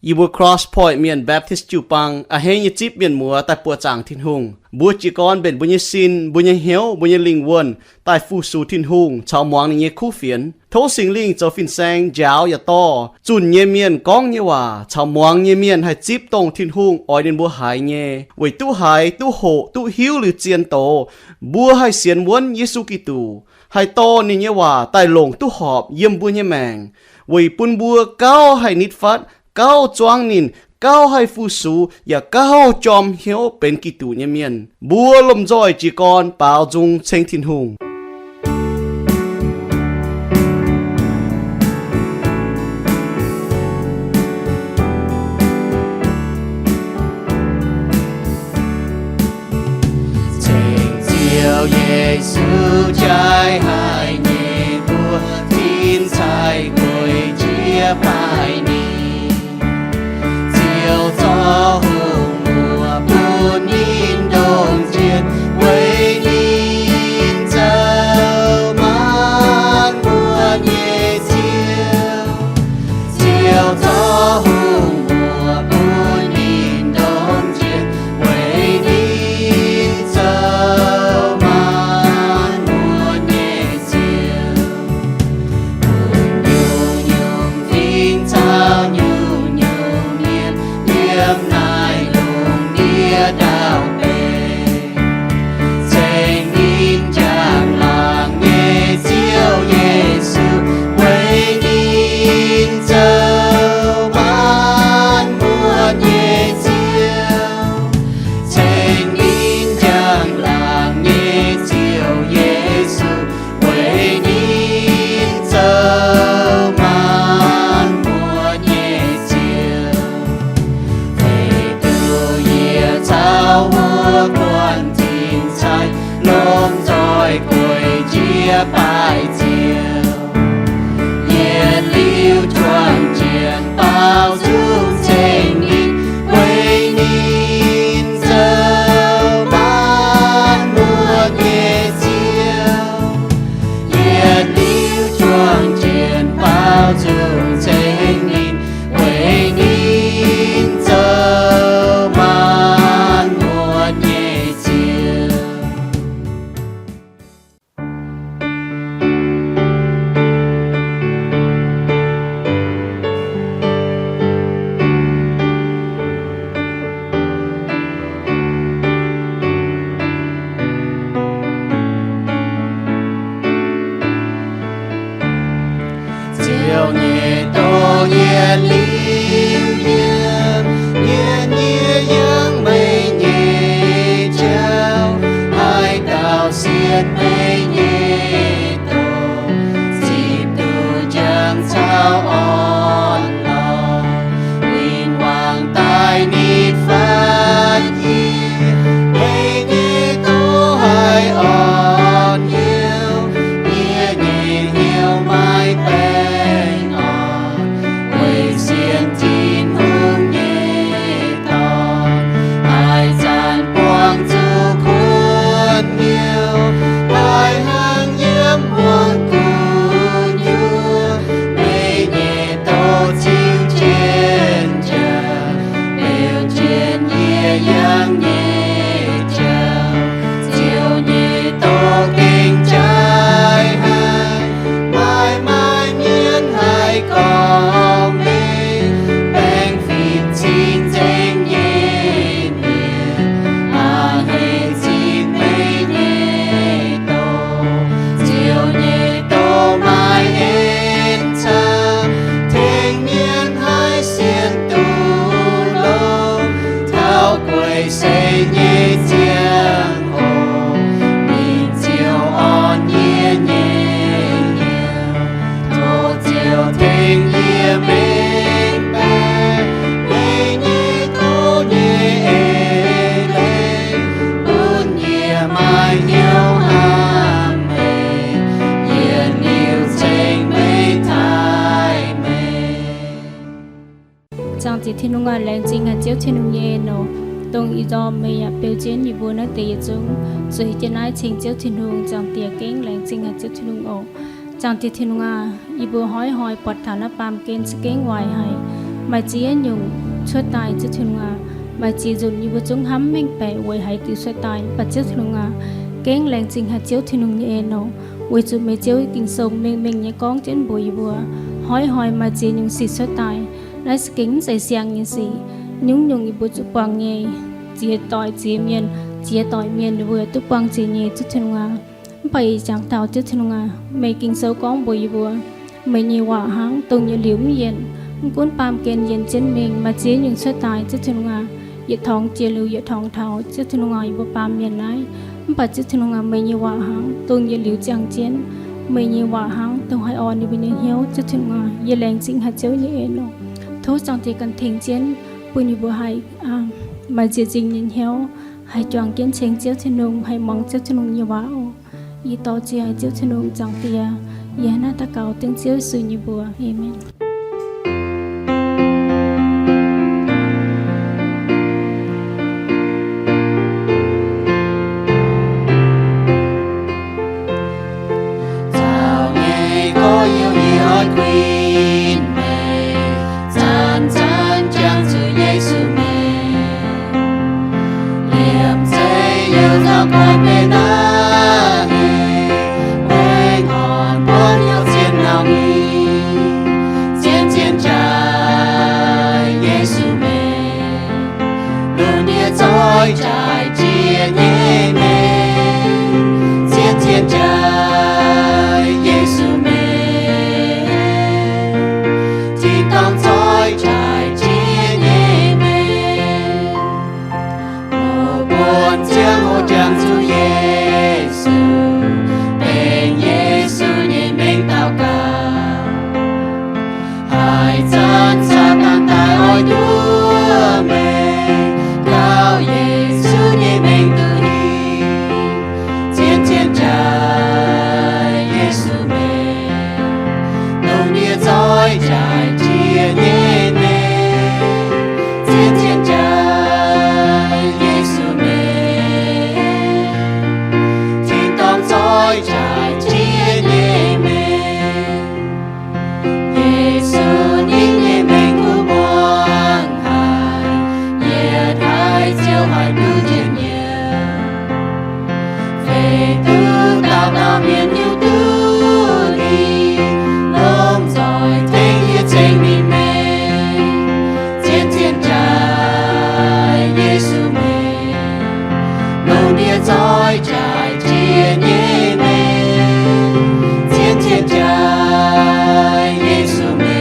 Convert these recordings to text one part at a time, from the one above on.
Yie mbuo Cross Point Mienh Baptist jiu-baang a'hneiv nyei zipv mienh muoz daaih buoqc zaangc Tin-Hungh. Mbuo jiez gorn mbenc mbuo nyei sin, mbuo nyei hnyouv, mbuo nyei lingh wuonh daaih fu-sux Tin-Hungh caux muangx ninh nyei kuv fienx. Tov Singx Lingh zoux fin-saeng njaaux yaac dorh zunh nyei mienh gorngv nyei waac caux muangx nyei mienh haih zipv dongh Tin-Hungh oix ninh mbuo haiz nyei, weic duqv haiz, duqv hoqc, duqv hiuv liuz zien doz, mbuo haih sienx wuonv Yesu Giduc, haih dorh ninh nyei waac daaih longc duqv horpc yiem mbuo nyei maengc, weic bun mbuo gauh haih nitv fatv, gauh zuangv ninh, gauh haih fu-sux, yaac gauh jorm hnyouv benx Giduc nyei mienh. Mbuo lomh nzoih jiez gorn baaux nzung ceng Tin-Hungh. Ceng Ziouv Yesu, jaaix haic nyei mbuo tin-sai gueic jiez baaih ninh. Ziouv zorqv hungh muoc bun ninh ndongc jiex, weic ninh zoux maanc muotc nyei Ziouv. Ziouv zorqv hungh muoc bun ninh ndongc jiex, weic ninh zoux maanc muotc nyei Ziouv. Bun nyungc-nyungc fingx caux nyungc-nyungc mienh yiem naaiv lungh ndiev ndau-beih ceng ninh njang-laangc nyei Ziouv Yesu, weic ninh zoux maanc muotc nyei Ziouv. Ceng ninh njang-laangc nyei Ziouv Yesu, weic ninh zoux maanc muotc nyei Ziouv. Weic duqv yie caux wuov buonc tin-sai lomh nzoih gueic jiez baaih Ziouv. Yietc liuz juang jienv baaux nzung ceng ninh, weic ninh zoux maanc muotc nyei Ziouv. Yietc liuz juang jienv baaux nzung ceng ninh, weic ninh zoux maanc muotc nyei Ziouv. Ziouv nyei doz yietc liuz yiem, yiem yie yangh meih nyei jauv, haaix dauh sienx meih nyei doz, zipv duqv njang caux orn-lorqc. Win-wangh daaih nitv fatv yie, meih nyei doz haih orn hnyouv, yie nyei hnyouv maiv baengh orn. Weic sienx Tin-Hungh nyei Dorn, haaix zanc buangh zuqc kuonx hnyouv, haaix hnangv yiem wuonh gu'nyuoz, meih nyei doz ziux jienv jauv, beu jienv yie yangh nyei jauv. Ziouv nyei doz gengh jaaix haic, maaih maaih mienh haih gorngv meih baengh fih cing-nzengc nyei mienh, a'hneiv zipv meih nyei doz. Ziouv nyei doz maaih en cang, tengx mienh haih sienx duqv longx, taux gueiv seix nyei ziangh hoc, ninh ziouc orn yie nyei hnyouv. Tov Ziouv tengx yie mengh baeqc meih nyei doz nyei eix leiz, bun yie maaih hnyouv hnamv meih, yietc liuz ceng meih taaih meih. Zaangc Diex Tin-Hungh aac, laengz zingh haic Ziouv Tin-Hungh nyei en oc, dongh ih ndorm meih yaac beu jienv yie mbuo naaiv deix yietc zungv zueiz jienv naaiv ceng Ziouv Tin-Hungh. Zaangc Diex gengh laengz zingh haic Ziouv Tin-Hungh oc. Zaangc Diex Tin-Hungh aac, yie mbuo hnoi-hnoi buatc taux naaiv baamh gen za'gengh waaic haic. Maaih ziex nyungc cuotv daaih, Ziouv Tin-Hungh aac, maaih ziex nzunc yie mbuo zungv hnamv mengh baeqc weic haaix diuc cuotv daaih, mv baac Ziouv Tin-Hungh aac, gengh laengz zingh haic Ziouv Tin-Hungh nyei en oc, weic zuqc meih Ziouv Ging-Sou mengh mengh nyei gorngv jienv mbuox yie mbuo, hnoi-hnoi maaih ziex nyungc sic cuotv daaih. Naaiv se gengh mv zeiz siang nyei sic. Nyungc-nyungc yie mbuo zuqc buangh nyei, ziex doic ziex mienh, ziex doic mienh yie mbuo duqv buangh ziex nyei, Ziouv Tin-Hungh aac. Mv baac ih jangx taux, Ziouv Tin-Hungh aac, meih Ging-Sou gorngv mbuox yie mbuo, meih nyei waac hnangv dongh yietc liuz mv yienc, mv gunv baamh gen yienh jienv mingh, maaih ziex nyungc cuotv daaih, Ziouv Tin-Hungh aac, yietc torngx jiex liuz yietc torngx taux, Ziouv Tin-Hungh aac, yie mbuo baamh mienh naaiv. Mv baac Ziouv Tin-Hungh aac, meih nyei waac hnangv dongh yietc liuz ziangh jienv, meih nyei waac hnangv dongh haih orn yie mbuo nyei hnyouv, Ziouv Tin-Hungh aac. Yie laengz zingh haic Ziouv nyei en oc. Tov Zaangc Diex ganh tengx jienv bun yie mbuo haih maaih ziex nzingh nyei hnyouv, haih juangc jienv ceng Ziouv Tin-Hungh, haih muangx Ziouv Tin-Hungh nyei waac oc. Yie dorh ziec haic Ziouv Tin-Hungh, Zaangc Diex. Yie hnangv naaiv daux gaux dengv Ziouv Yesu nyei mbuox. Aamen. Caux nyei gorx-youz yie oix kuinx meih, zanc-zanc jangx zuqc Yesu meih. Liemh zeih youh nzauh goiv mbenc naaiv haic, mbenc orn buonv hnyouv zien nauc mingh, zien-zien jaaix Yesu meih. Lungh ndiev zoih jaaix jiex nyei mengh, zien-zien jaaix Yesu meih. Tin-dorngh zoih jaaix jiex nyei mengh, oix buonv ziangh hoc jangx zuqc Yesu, dengx Yesu nyei mengh daux gaux. Haaix zanc Saadaan daaih oix nduov meih, gauh Yesu nyei mengh duqv hingh, zien-zien jaaix Yesu meih. Lungh ndiev zoih jaaix jiex nyei mengh, zien-zien jaaix Yesu meih. Tin-dorngh zoih jaaix jiex nyei mengh, Yesu ninh nyei mengh kuv muangx haic, yietc haiz ziouc haih nduov njien-youh. Feix duqv dauh dauh mienh hiuv duqv ninh, longc nzoih tengx yie ceng ninh mengh, zien-zien jaaix Yesu mengh. Lungh ndiev zoih jaaix jiex nyei mengh, zien-zien jaaix Yesu mengh.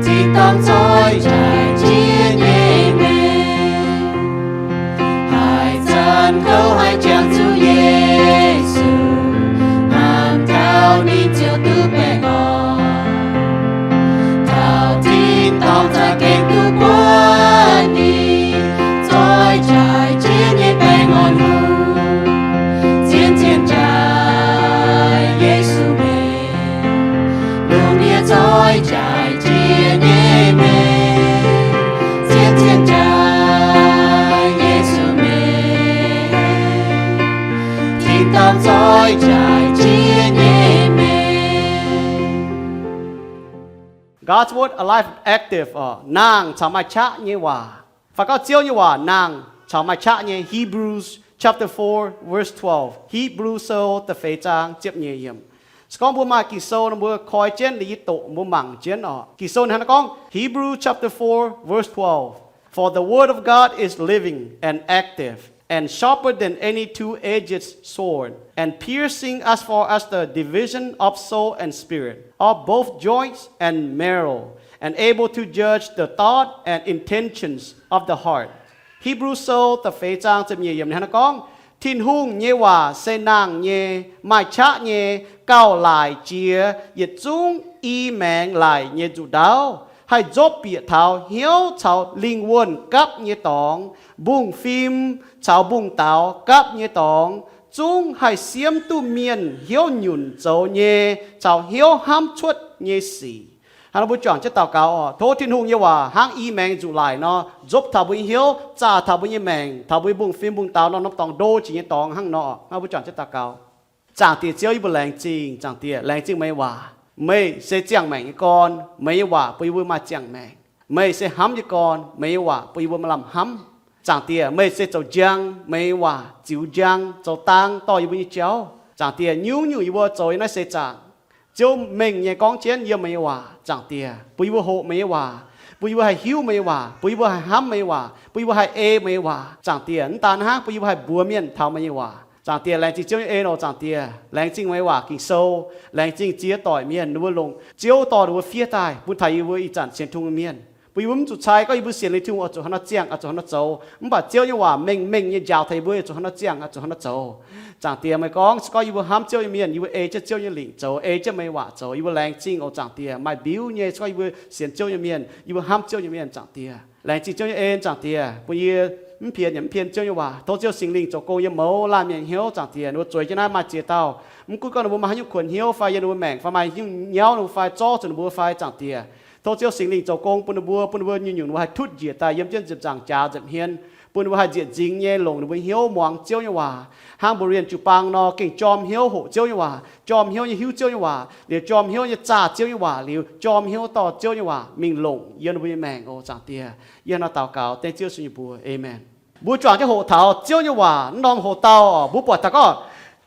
Tin-dorngh zoih jaaix jiex nyei mengh. Haaix zanc kouv haih jangx zuqc Yesu, hnamv taux ninh ziouc duqv baengh orn. Taux tin-dorngh za'gengh duqv buatc ninh, zoih jaaix jiex nyei baengh orn hungh, zien-zien jaaix Yesu mengh. Lungh ndiev zoih jaaix jiex nyei mengh, zien-zien jaaix Yesu mengh. Tin-dorngh zoih jaaix jiex nyei mengh. God's word alive and active oc, nangh caux maaih qaqv nyei waac. Fai gorngv Ziouv nyei waac nangh caux maaih qaqv nyei. Hebrews chapter four, verse twelve. Hipv^lu Sou da'feix zaang ziepc nyeic yiemc. Se gorngv mbuo maaih Ging-Sou nor, mbuo koi jienv liuz yie doqc mbuo mangc jienv oc. Ging-Sou hnangv naaiv gorngv, Hebrews chapter four, verse twelve. For the word of God is living and active and sharper than any two-edged sword, and piercing as far as the division of soul and spirit, of both joints and marrow, and able to judge the thought and intentions of the heart. Hipv^lu Sou da'feix zaang ziepc nyeic yiemc hnangv naaiv gorngv, Tin-Hungh nyei waac se nangh nyei, maaih qaqv nyei, gauh laaic jiex yietc zungv i maengx laaic nyei nzuqc ndaauv, haih nzopv bieqc taux hnyouv caux lingh wuonh gapv nyei dorngx, mbungv-fim caux mbungv-daaux gapv nyei dorngx, zungv haih siemv duqv mienh hnyouv nyunc zoux nyei caux hnyouv hnamv cuotv nyei sic. Hnangv nor mbuo juangc jienv daux gaux oc. Tov Tin-Hungh nyei waac hnangv i maengx nzuqc laaic nor, nzopv taux mbuo nyei hnyouv, zaah taux mbuo nyei maengc, taux mbuo nyei mbungv-fim mbungv-daaux nor, norm dorngx ndo jiex nyei dorngx hnangv nor. Hnangv mbuo juangc jienv daux gaux. Zaangc Diex Ziouv, yie mbuo laengz zingh, Zaangc Diex, laengz zingh meih nyei waac. Meih se ziangh maengc nyei gorn, meih nyei waac bun yie mbuo maaih ziangh maengc. Meih se hnamv nyei gorn, meih nyei waac bun yie mbuo maaih lamh hnamv. Zaangc Diex, meih se zoux njang, meih nyei waac ziux njang, zoux dang dorh yie mbuo nyei jauv. Zaangc Diex, nyungc-nyungc yie mbuo zoux yiem naaiv seix zaangc, Ziouv mengh nyei gorngv jienv yiem meih nyei waac. Zaangc Diex, bun yie mbuo hoqc meih nyei waac, bun yie mbuo haih hiuv meih nyei waac, bun yie mbuo haih hnamv meih nyei waac, bun yie mbuo haih ei meih nyei waac. Zaangc Diex, mv daan hnangv, bun yie mbuo haih mbuox mienh taux meih nyei waac. Zaangc Diex, laengz zingh Ziouv nyei en oc. Zaangc Diex, laengz zingh meih nyei waac Ging-Sou, laengz zingh ziex doic mienh ninh mbuo longc Ziouv dorh ninh mbuo fiev daaih bun taux yie mbuo ih zanc sienx Tin-Hungh mienh, bun yie mbuo mv zuqc cai gorngv yie mbuo sienx liuz Tin-Hungh oix zuqc haaix nor ziangh, oix zuqc haaix nor zoux. Mv baac Ziouv nyei waac mengh mengh nyei njaaux taux yie mbuo oix zuqc haaix nor ziangh, oix zuqc haaix nor zoux. Zaangc Diex, meih gorngv se gorngv yie mbuo hnamv Ziouv nyei mienh, yie mbuo ei jienv Ziouv nyei lingc zoux, ei jienv meih nyei waac zoux, yie mbuo laengz zingh oc. Zaangc Diex, maaih mbiuv nyei se gorngv yie mbuo sienx Ziouv nyei mienh, yie mbuo hnamv Ziouv nyei mienh. Zaangc Diex, laengz zingh Ziouv nyei en. Zaangc Diex, bun yie mv pien yaac mv pien Ziouv nyei waac. Tov Ziouv Singx Lingh zoux gong yiem mouz laanh mienh hnyouv. Zaangc Diex, ninh mbuo zueiz jienv naaiv maaih ziex dauh, mv gunv gorngv ninh mbuo maaih haaix nyungc kuonx hnyouv fai yiem ninh mbuo maengc fai maaih haaix nyungc nyauv ninh mbuo fai zorqv zuqc ninh mbuo fai, Zaangc Diex, tov Ziouv Singx Lingh zoux gong bun ninh mbuo, bun ninh mbuo nyungc-nyungc ninh mbuo haih tutv njiec daaih yiem jienv nziepc nzaangc jaax nzepc hmien, bun ninh mbuo haih nziec nzingx nyei longc ninh mbuo hnyouv muangx Ziouv nyei waac. Hnangv mbuo mienh jiu-baang nor, gengh jorm hnyouv hoqc Ziouv nyei waac, jorm hnyouv nyei hiuv Ziouv nyei waac, liuz jorm hnyouv nyei zaah Ziouv nyei waac, liuz jorm hnyouv dorh Ziouv nyei waac mingh longc yiem ninh mbuo nyei maengc oc. Zaangc Diex, yie hnangv naaiv daux gaux dengv Ziouv Yesu nyei mbuox, aamen. Mbuo juangc jienv hoqc taux Ziouv nyei waac, mv norm hoc-dauh oc, mbuo buatc taux gorngv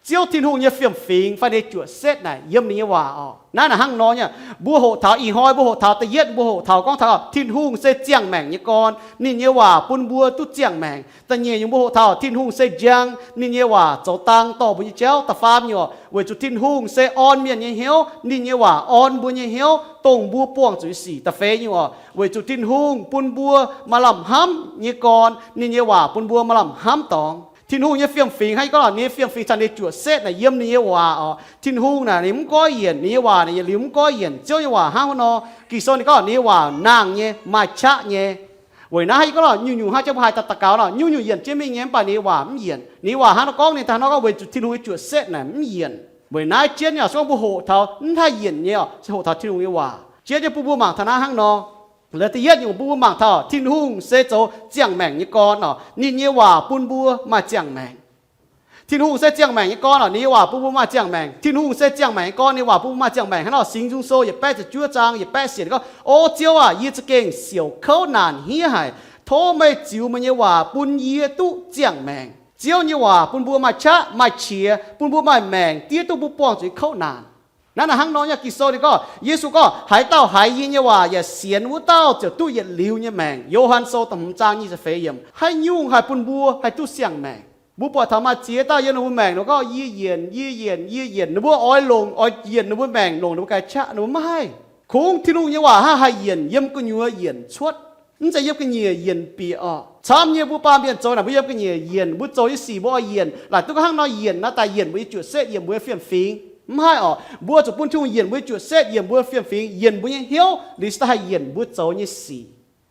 Ziouv Tin-Hungh nyei fiem-fingx fai ninh nyei juoqc setv naaic yiem ninh nyei waac oc. Naaiv naaic hnangv nor nyei. Mbuo hoqc taux ih hnoi, mbuo hoqc taux da'yietv, mbuo hoqc taux gorngv taux Tin-Hungh se ziangh maengc nyei gorn, ninh nyei waac bun mbuo duqv ziangh maengc. Da'nyeic nyungc mbuo hoqc taux Tin-Hungh se njang, ninh nyei waac zoux dang dorh mbuo nyei jauv. Da'faam nyungc oc, weic zuqc Tin-Hungh se orn mienh nyei hnyouv, ninh nyei waac orn mbuo nyei hnyouv, dongh mbuo buangh zuqc nyei sic. Da'feix nyungc oc, weic zuqc Tin-Hungh bun mbuo maaih lamh hnamv nyei gorn, ninh nyei waac bun mbuo maaih lamh hnamv dorngx. Tin-Hungh nyei fiem-fingx hnangv yie gorngv oc, ninh nyei fiem-fingx caux ninh nyei juoqc setv naaic yiem ninh nyei waac oc. Tin-Hungh naaic ninh mv goiv yienc, ninh nyei waac naaic yietc liuz mv goiv yienc. Ziouv nyei waac hnangv wuov nor, Ging-Sou ninh gorngv ninh nyei waac nangh nyei, maaih qaqv nyei. Weic naaiv hnangv yie gorngv oc, nyungc-nyungc hnangv jienv mbuo haih daux gaux nor, nyungc-nyungc yienc jienv mingh nyei, mv baac ninh nyei waac mv yienc. Ninh nyei waac hnangv nor gorngv, ninh daaih hnangv nor gorngv weic zuqc Tin-Hungh nyei juoqc setv naaic mv yienc. Weic naaiv jienv nyei oc, se gorngv mbuo hoqc taux mv haih yienc nyei oc, se hoqc taux Tin-Hungh nyei waac. Jienv nyei bun mbuo mangc taux naaiv hnangv nor. Laaix da'yietv nyungc bun mbuo mangc taux Tin-Hungh se zoux ziangh maengc nyei gorn oc. Ninh nyei waac bun mbuo maaih ziangh maengc. Tin-Hungh se ziangh maengc nyei gorn oc. Ninh nyei waac bun mbuo maaih ziangh maengc. Tin-Hungh se ziangh maengc nyei gorn, ninh nyei waac bun mbuo maaih ziangh maengc. Hnangv nor Singx Nzung Sou yietc baeqv ziepc juov zaang yietc baeqv sienx gorngv, O Ziouv aah! Yie za'gengh siouc kouv naanc hniev haic. Tov meih ziux meih nyei waac bun yie duqv ziangh maengc. Ziouv nyei waac bun mbuo maaih qaqv maaih qiex, bun mbuo maaih maengc diev duqv mbuo buangh zuqc nyei kouv naanc. Naaiv naaic hnangv nor nyei. Ging-Sou ninh gorngv, Yesu gorngv, Haaix dauh haiz yie nyei waac yaac sienx wuov dauh ziouc duqv yietc liuz nyei maengc. Yo^han Sou da'hmz zaang nyic ziepc feix yiemc. Haaix nyungc haih bun mbuo haih duqv siang-maengc? Mbuo buatc taux maaih ziex dauh yiem ninh mbuo maengc nor gorngv, Yie yienc, yie yienc, yie yienc. Ninh mbuo oix longc, oix yienc ninh mbuo maengc, longc ninh mbuo ga'qaqv, ninh mbuo maiv haih. Kungx Tin-Hungh nyei waac hnangv haih yienc yiem gu'nyuoz yienc cuotv. Mv zeiz yiem ga'nyiec yienc bieqc orqc. Camv nyei mbuo baamh mienh zoux naaic, mbuo yiem ga'nyiec yienc, mbuo zoux nyei sic mbuo oix yienc. Laaic duqv hnangv nor yienc naaiv daaih yienc mbuo nyei juoqc setv, yienc mbuo nyei fiem-fingx. Mv haih orqc. Mbuo zuqc bun Tin-Hungh yienc mbuo nyei juoqc setv, yienc mbuo nyei fiem-fingx, yienc mbuo nyei hnyouv, liuz se daaih haih yienc mbuo zoux nyei sic.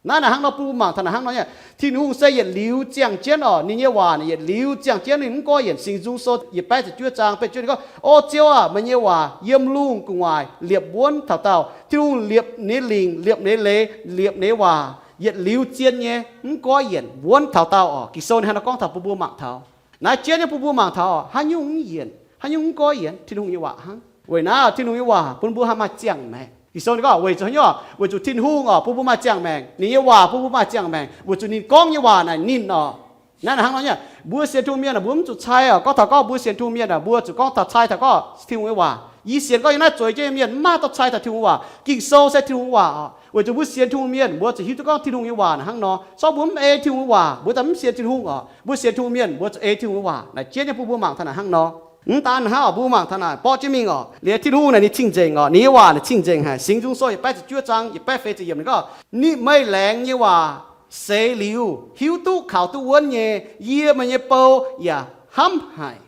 Naaiv naaic hnangv nor bun mbuo mangc taux naaic hnangv nor nyei. Tin-Hungh se yietc liuz ziangh jienv orqc. Ninh nyei waac naaic yietc liuz ziangh jienv, ninh mv goiv yienc. Singx Nzung Sou yietc baeqv ziepc juov zaang betv juov ninh gorngv, O Ziouv aah! Meih nyei waac yiem lungh gu'nguaaic liepc wuonv taux daauh. Tin-Hungh liepc ninh nyei lingc, liepc ninh nyei leiz, liepc ninh nyei waac yietc liuz zien nyei, mv goiv yienc, wuonv taux daauh orqc. Ging-Sou ninh hnangv nor gorngv taux bun mbuo mangc taux. Naaiv jienv nyei bun mbuo mangc taux haaix nyungc mv yienc, haaix nyungc mv goiv yienc, Tin-Hungh nyei waac hnangv. Weic naaiv Tin-Hungh nyei waac bun mbuo haih maaih ziangh maengc. Ging-Sou ninh gorngv weic zuqc haaix nyungc, weic zuqc Tin-Hungh orqc bun mbuo maaih ziangh maengc, ninh nyei waac bun mbuo maaih ziangh maengc, weic zuqc ninh gorngv nyei waac naaic ninh orqc. Naaiv naaic hnangv nor nyei. Mbuo sienx Tin-Hungh mienh aah, mbuo mv zuqc cai orqc. Gorngv taux gorngv mbuo sienx Tin-Hungh mienh aah, mbuo zuqc gorngv taux cai taux gorngv Tin-Hungh nyei waac. Yie sienx gorngv yiem naaiv zueiz jienv nyei mienh mv maaih dorh cai taux Tin-Hungh waac. Ging-Sou se Tin-Hungh waac orqc. Weic zuqc mbuo sienx Tin-Hungh mienh mbuo zuqc hiuv duqv gorngv Tin-Hungh nyei waac naaic hnangv nor. Se gorngv mbuo mv ei Tin-Hungh waac, mbuo daaih mv sienx Tin-Hungh orqc. Mbuo sienx Tin-Hungh mienh mbuo zuqc ei Tin-Hungh nyei waac naaic jienv nyei bun mbuo mangc taux naaic hnangv nor. Mv daan hnangv orqc, mbuo mangc taux naaic borqv jienv mingh orqc, liuz Tin-Hungh naaic ninh cing-nzengc orqc, ninh nyei waac naaic cing-nzengc haic. Singx Nzung Sou yietc baeqv ziepc juov zaang yietc baeqv feix ziepc yiemc ninh gorngv, Ninh meih laengz nyei waac seix liuz hiuv duqv kaux duqv wuonv nyei, yie meih nyei bou yaac hnamv haic.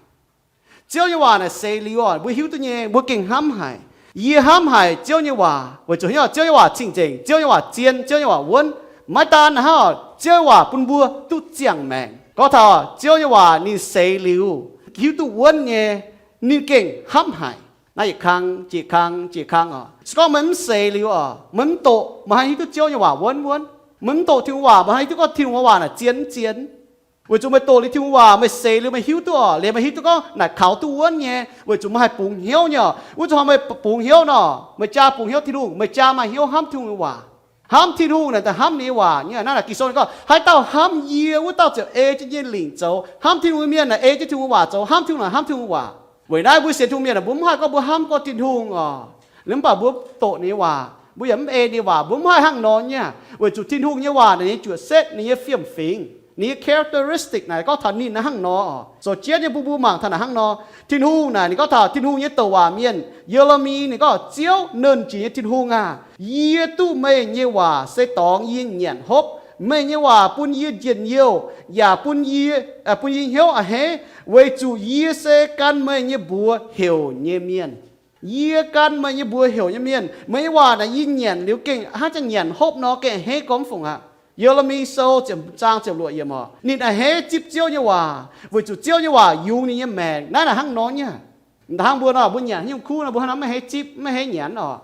Ziouv nyei waac naaic seix liuz orqc, mbuo hiuv duqv nyei, mbuo gengh hnamv haic. Yie hnamv haic Ziouv nyei waac weic zuqc haaix nyungc? Ziouv nyei waac cing-nzengc, Ziouv nyei waac zien, Ziouv nyei waac wuonv. Maiv daan hnangv orqc, Ziouv nyei waac bun mbuo duqv ziangh maengc. Gorngv taux Ziouv nyei waac ninh seix liuz hiuv duqv wuonv nyei, ninh gengh hnamv haic. Naaiv yietc kang jiex kang jiex kang orqc. Se gorngv meih mv seix liuz orqc, meih mv doqc, meih haaix hiuv duqv Ziouv nyei waac wuonv wuonv? Meih mv doqc Tin-Hungh waac, meih haaix hiuv duqv gorngv Tin-Hungh nyei waac naaic zien mv zien? Weic zuqc meih doqc liuz Tin-Hungh waac, meih seix liuz meih hiuv duqv oc, liuz meih hiuv duqv gorngv naaic kaux duqv wuonv nyei, weic zuqc meih haih bungx hnyouv nyei oc. Wuov zuqc hnoi meih bungx hnyouv nor, meih jaa bungx hnyouv Tin-Hungh, meih jaa maaih hnyouv hnamv Tin-Hungh nyei waac. Hnamv Tin-Hungh naaic daaih hnamv ninh nyei waac nyei. Naaiv naaic Ging-Sou gorngv, haaix dauh hnamv yie, wuov dauh ziouc ei jienv yie nyei lingc zoux, hnamv Tin-Hungh nyei mienh naaic ei jienv Tin-Hungh nyei waac zoux, hnamv Tin-Hungh naaic hnamv Tin-Hungh nyei waac. Weic naaiv mbuo sienx Tin-Hungh mienh aah, mbuo mv haih gorngv mbuo hnamv gorngv Tin-Hungh oc, liuz mv baac mbuo doqc ninh nyei waac, mbuo yaac mv ei ninh nyei waac, mbuo mv haih hnangv nor nyei. Weic zuqc Tin-Hungh nyei waac naaic ninh nyei juoqc setv, ninh nyei fiem-fingx, ninh nyei characteristic naaic gorngv taux ninh naaiv hnangv nor oc. Zoux jienv nyei mbuo, mbuo mangc taux naaic hnangv nor. Tin-Hungh naaic ninh gorngv taux Tin-Hungh nyei douc waac mienh, Ye^le^mi, ninh gorngv, Ziouv, Nernh Jiex nyei Tin-Hungh aah! Yie duqv meih nyei waac se dorngx yie nyanc hopv. Meih nyei waac bun yie njien-youh, yaac bun yie, bun yie hnyouv a'hneiv, weic zuqc yie se gan meih nyei mbuox heuc nyei mienh. Yie gan meih nyei mbuox heuc nyei mienh. Meih nyei waac naaic yie nyanc liuz gengh hnangv janx nyanc hopv nor, gengh a'hneiv gormx fungc aqv. Ye^le^mi Sou ziepc zaang ziepc luoqc yiemc oc. Ninh a'hneiv zipv Ziouv nyei waac, weic zuqc Ziouv nyei waac yungz ninh nyei maengc. Naaiv naaic hnangv nor nyei. Hnangv mbuo nor, mbuo nyanc haaix nyungc kuv nor, mbuo hnangv nor maiv a'hneiv zipv, maiv a'hneiv nyanc oc.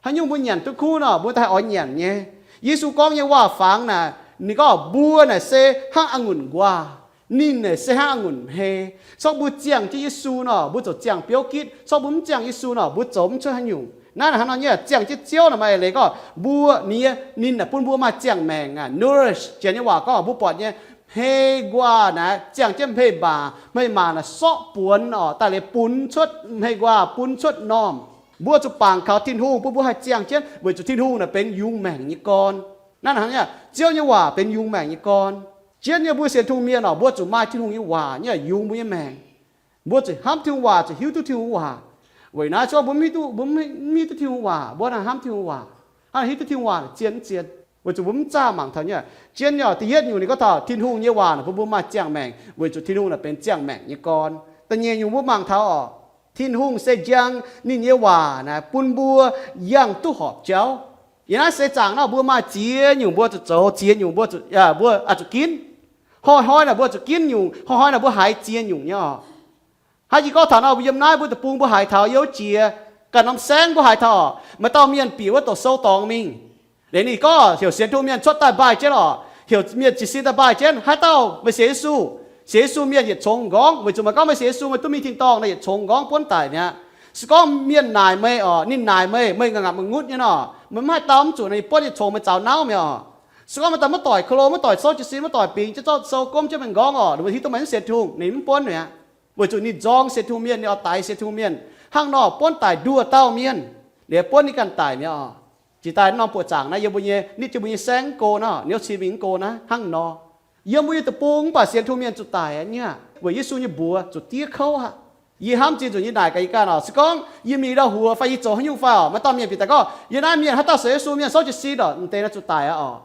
Haaix nyungc mbuo nyanc duqv kuv nor, mbuo daaih oix nyanc nyei. Yesu gorngv nyei waac-fangx naaic, ninh gorngv mbuo naaic se hnangv a'ngunc nquaah. Ninh naaic se hnangv a'ngunc hmei. Corc mbuo ziangh jienv Yesu nor, mbuo ziouc ziangh biouv gitv. Corc mbuo mv ziangh Yesu nor, mbuo zoux mv cuotv haaix nyungc. Naaiv hnangv nor nyei, ziangh jienv Ziouv naaic maaih eix leiz gorngv mbuo, ninh, ninh naaic bun mbuo maaih ziangh maengc aqv. Nourish, janx nyei waac gorngv mbuo buatc nyei, hmei nquaah naaic ziangh jienv hmei-maac, hmei-maac naaic sorqv buonx oc, daaih liuz bun cuotv hmei nquaah, bun cuotv normh. Mbuo zuqc bangc kaux Tin-Hungh bun mbuo haih ziangh jienv, weic zuqc Tin-Hungh naaic benx yungz maengc nyei gorn. Naaiv hnangv nyei, Ziouv nyei waac benx yungz maengc nyei gorn. Jienv nyei mbuo sienx Tin-Hungh mienh oc, mbuo zuqc maaih Tin-Hungh nyei waac nyei yungz mbuo nyei maengc. Mbuo zuqc hnamv Tin-Hungh waac, zuqc hiuv duqv Tin-Hungh waac. Weic naaiv se gorngv mbuo mv hiuv duqv, mbuo mv hiuv duqv Tin-Hungh waac, mbuo hnangv hnamv Tin-Hungh waac, hnangv hiuv duqv Tin-Hungh waac zien mv zien? Weic zuqc mbuo mv zaah mangc taux nyei. Jienv nyei oc, da'yietv nyungc ninh gorngv taux Tin-Hungh nyei waac naaic bun mbuo maaih ziangh maengc, weic zuqc Tin-Hungh naaic benx ziangh maengc nyei gorn. Da'nyeic nyungc mbuo mangc taux oc, Tin-Hungh se njang, ninh nyei waac naaic bun mbuo yangh duqv horpc jauv. Yie naaiv seix zaangc nor mbuo maaih ziex nyungc mbuo zuqc zoux, ziex nyungc mbuo zuqc, mbuo zuqc ginv. Hnoi-hnoi naaic mbuo zuqc ginv nyungc, hnoi-hnoi naaic mbuo haiz ziex nyungc nyei oc. Hnangv yie gorngv taux nor, mbuo yiem naaiv mbuo deic-bung mbuo haiz taux, yiem wuov jiex ganh norm saengv mbuo haiz taux, maaih dauh mienh bieqc wuov doqc sou dorngx mingh. Liuz ninh gorngv heuc sienx Tin-Hungh mienh cuotv daaih mbaih jienv oc, heuc mienh jiez sin daaih mbaih jienv, haaix dauh meih sienx Yesu, sienx Yesu mienh yietc congx m'nqorngv, weic zuqc meih gorngv meih sienx Yesu meih duqv mingh tin-dorngh nor yietc congx m'nqorngv buonv daic mi'aqv. Se gorngv mienh naaic meih oc, ninh naaic meih, meih ngaengc ngaengc maiv ngutv nyei nor, meih mv haih dau mv zuqc nor, yie buonv yietc congx meih zaux nauv mi'aqv oc. Se gorngv meih daaih maiv doic ko lo, maiv doic souv jiez sin, maiv doic bingx jienv zorqv sou gomv jienv mingh m'nqorngv oc, ninh mbuo hiuv duqv meih mv sienx Tin-Hungh, ninh mv buonv mi'aqv. Weic zuqc ninh nzorng sienx Tin-Hungh mienh, ninh oix daix sienx Tin-Hungh mienh, hnangv nor buonv daic nduoh dauh mienh, liuz buonv ninh ganh daic mi'aqv oc. Jiex daaih norm buoqc zaangc naaiv yiem mbuo nyei, nitv jienv mbuo nyei saengv mv go nor, niouv cin mingh mv go naaiv hnangv nor. Yiem mbuo nyei deic-bung mv baac sienx Tin-Hungh mienh zuqc daic aqv nyei aqv, weic Yesu nyei mbuox zuqc diev kouv aqv. Yie hnamv zinh nzunc yie naaic gaax yie ganh oc, se gorngv yie mingh ndau-huox fai yie zoux haaix nyungc fai oc, maaih dauh mienh bieqc daaih gorngv, yie naaiv mienh haaix dauh sienx Yesu mienh souv jiez sin oc, m'deix naaiv zuqc daic aqv oc.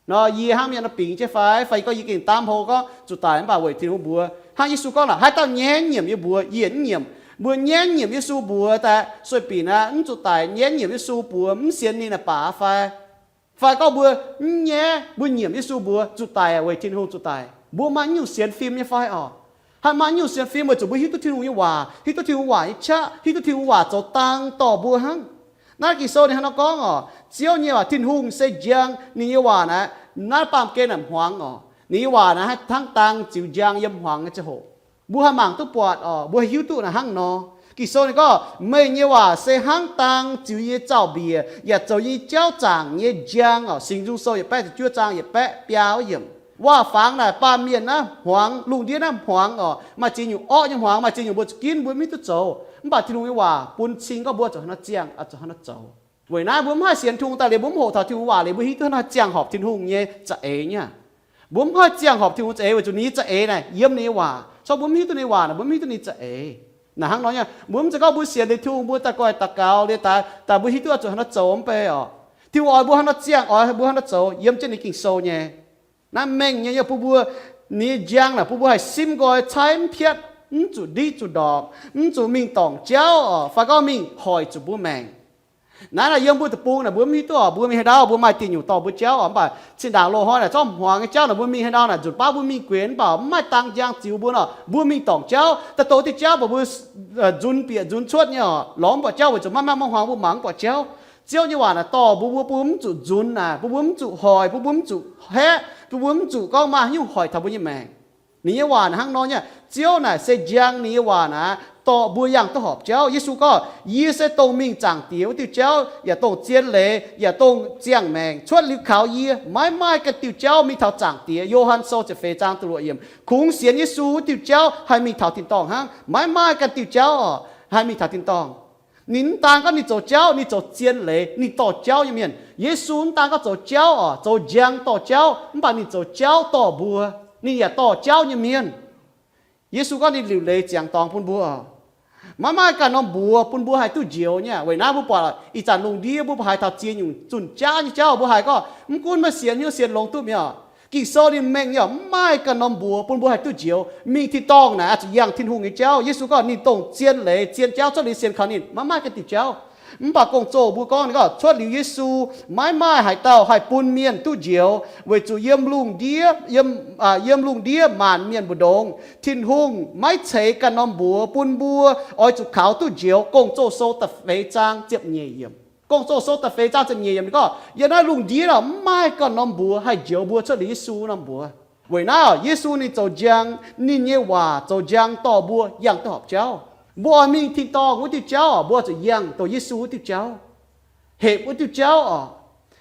Nor yie hnangv mienh nor bingx jienv fai, fai yie gorngv yie gengh daamv hlo gorngv zuqc daic mv baac weic Tin-Hungh mbuox. Hnangv Yesu gorngv naaic, haaix dauh ngaengc nyiemc yie mbuox, yie mv nyiemc. Mbuo ngaengc nyiemc Yesu mbuox daaih sueih binc aqv, mv zuqc daic. Ngaengc nyiemc Yesu mbuox mv sienx ninh naaic baac fai, fai gorngv mbuo mv ngaengc, mbuo nyiemc Yesu mbuox zuqc daic weic Tin-Hungh zuqc daic, mbuo maaih haaix nyungc sienx fim nyei fai oc? Haih maaih haaix nyungc sienx fim weic zuqc mbuo hiuv duqv Tin-Hungh nyei waac, hiuv duqv Tin-Hungh waac nyei qaqv, hiuv duqv Tin-Hungh waac zoux dang dorh mbuo hnangv. Naaiv Ging-Sou ninh hnangv nor gorngv oc, Ziouv nyei waac, Tin-Hungh se njang, ninh nyei waac naaiv, naaiv baamh gen naaic hmuangx oc. Ninh nyei waac naaiv hnangv dang ziux njang yiem hmuangx nyei ziangh hoc. Mbuo haih mangc duqv buatc oc, mbuo haih hiuv duqv naaiv hnangv nor. Ging-Sou ninh gorngv, meih nyei waac se hnangv dang ziux yie nyei zaux-mbiec, yaac zoux yie nyei jauv zaangc nyei njang oc. Singx Nzung Sou yietc baeqv ziepc juov zaang yietc baeqv biaa wuov yiemc. Waac-fangx naaic baamh mienh naaiv hmuangx, lungh ndiev naaiv hmuangx oc. Maaih ziex nyungc orqv nyei hmuangx, maaih ziex nyungc mbuo zuqc ginv, mbuo mv hiuv duqv zoux. Mv baac Tin-Hungh nyei waac bun cing gorngv mbuo zuqc hnangv nor ziangh, zuqc hnangv nor zoux. Weic naaiv mbuo mv haih sienx Tin-Hungh daaih liuz mbuo mv hoqc taux Tin-Hungh waac liuz mbuo hiuv duqv hnangv nor ziangh horpc Tin-Hungh nyei za'eix nyei. Mbuo mv haih ziangh horpc Tin-Hungh za'eix weic zuqc ninh nyei za'eix naaic yiem ninh nyei waac. Corc mbuo mv hiuv duqv ninh nyei waac naaic, mbuo mv hiuv duqv ninh za'eix. Naaic hnangv nor nyei, mbuo mv zeiz gorngv mbuo sienx liuz Tin-Hungh mbuo daaih goiv daux gaux liuz daaih, daaih mbuo hiuv duqv zuqc hnangv nor zoux mv bei oc. Tin-Hungh oix mbuo hnangv nor ziangh, oix mbuo hnangv nor zoux yiem jienv ninh Ging-Sou nyei. Naaiv mengh nyei, yie bun mbuo, ninh nyei njang naaic bun mbuo haih simv nqoi caaiv mv piatv, mv zuqc ndiqv zuqc ndorpc, mv zuqc mingh dorngc jauv oc, fai gorngv mingh hoic zuqc mbuo maengc. Naaiv naaic yiem mbuo deic-bung naaic mbuo mv hiuv duqv oc, mbuo mingh haaix ndau, mbuo maaih dieh nyungc dorh mbuo jauv oc, mv baac zinh ndaangc loz-hnoi naaic zorqv hmuangx nyei jauv naaic mbuo mingh haaix ndau naaic nzunc baav mbuo mingh guenx mv baac mv maaih dang njang ziux mbuo nor, mbuo mingh dorngc jauv, daaih doz diuh jauv mbuox mbuo nzunc bieqc nzunc cuotv nyei oc, lorz mv buatc jauv weic zuqc maiv maaih hmuangx mbuo mangc mv buatc jauv. Ziouv nyei waac naaic dorh mbuo, mbuo, mbuo mv zuqc nzunc naaic, mbuo, mbuo mv zuqc hoic, mbuo, mbuo mv zuqc haeqv, mbuo, mbuo mv zuqc gorngv maaih haaix nyungc hoic taux mbuo nyei maengc. Ninh nyei waac naaic hnangv nor nyei, Ziouv naaic se njang ninh nyei waac naaic dorh mbuo yangh duqv horpc jauv. Yesu gorngv, Yie se dongh mingh Zaangc Diex wuov diuh jauv, yaac dongh zien leiz, yaac dongh ziangh maengc. Cuotv liuz kaux yie, maiv maaih ganh diuh jauv mingh taux Zaangc Diex. Yo^han Sou ziepc feix zaang da'luoqc yiemc. Kungx sienx Yesu wuov diuh jauv haih mingh taux tin-dorngh hnangv. Maiv maaih ganh diuh jauv oc, haih mingh taux tin-dorngh. Ninh mv daan gorngv ninh zoux jauv, ninh zoux zien leiz, ninh dorh jauv nyei mienh. Yesu mv daan gorngv zoux jauv oc, zoux njang dorh jauv, mv baac ninh zoux jauv dorh mbuo. Ninh yaac dorh jauv nyei mienh. Yesu gorngv ninh liuc leiz ziangx dorngx bun mbuo. Maiv maaih ganh norm mbuox bun mbuo haih duqv njoux nyei. Weic naaiv mbuo buatc ih zanc lungh ndiev mbuo mbuo haiz taux ziex nyungc zunh jaav nyei jauv, mbuo haiz gorngv mv gunv meih sienx hnyouv sienx longx duqv mi'aqv. Ging-Sou ninh mengh nyei, mv maaih ganh norm mbuox bun mbuo haih duqv njoux. Mingh tin-dorngh naaic oix zuqc yangh Tin-Hungh nyei jauv. Yesu gorngv ninh dongh zien leiz, zien jauv, cuotv liuz sienx kaux ninh maiv maaih ganh diuh jauv. Mv baac Gong-Zoh mbuo gorngv ninh gorngv cuotv liuz Yesu, maiv maaih haaix dauh haih bun mienh duqv njoux, weic zuqc yiem lungh ndiev, yiem, yiem lungh ndiev maanc mienh mbu'ndongx Tin-Hungh maiv ceix ganh norm mbuox bun mbuo oix zuqc kaux duqv njoux. Gong-Zoh Sou da'feix zaang ziepc nyeic yiemc. Gong-Zoh Sou da'feix zaang ziepc nyeic yiemc ninh gorngv, yiem naaiv lungh ndiev mv maaih ganh norm mbuox haih njoux mbuo cuotv liuz Yesu norm mbuox. Weic naaiv Yesu ninh zoux njang, ninh nyei waac zoux njang dorh mbuo yangh duqv horpc jauv. Mbuo oix mingh tin-dorngh wuov diuh jauv, mbuo zuqc yangh dongh Yesu wuov diuh jauv, hepc wuov diuh jauv oc.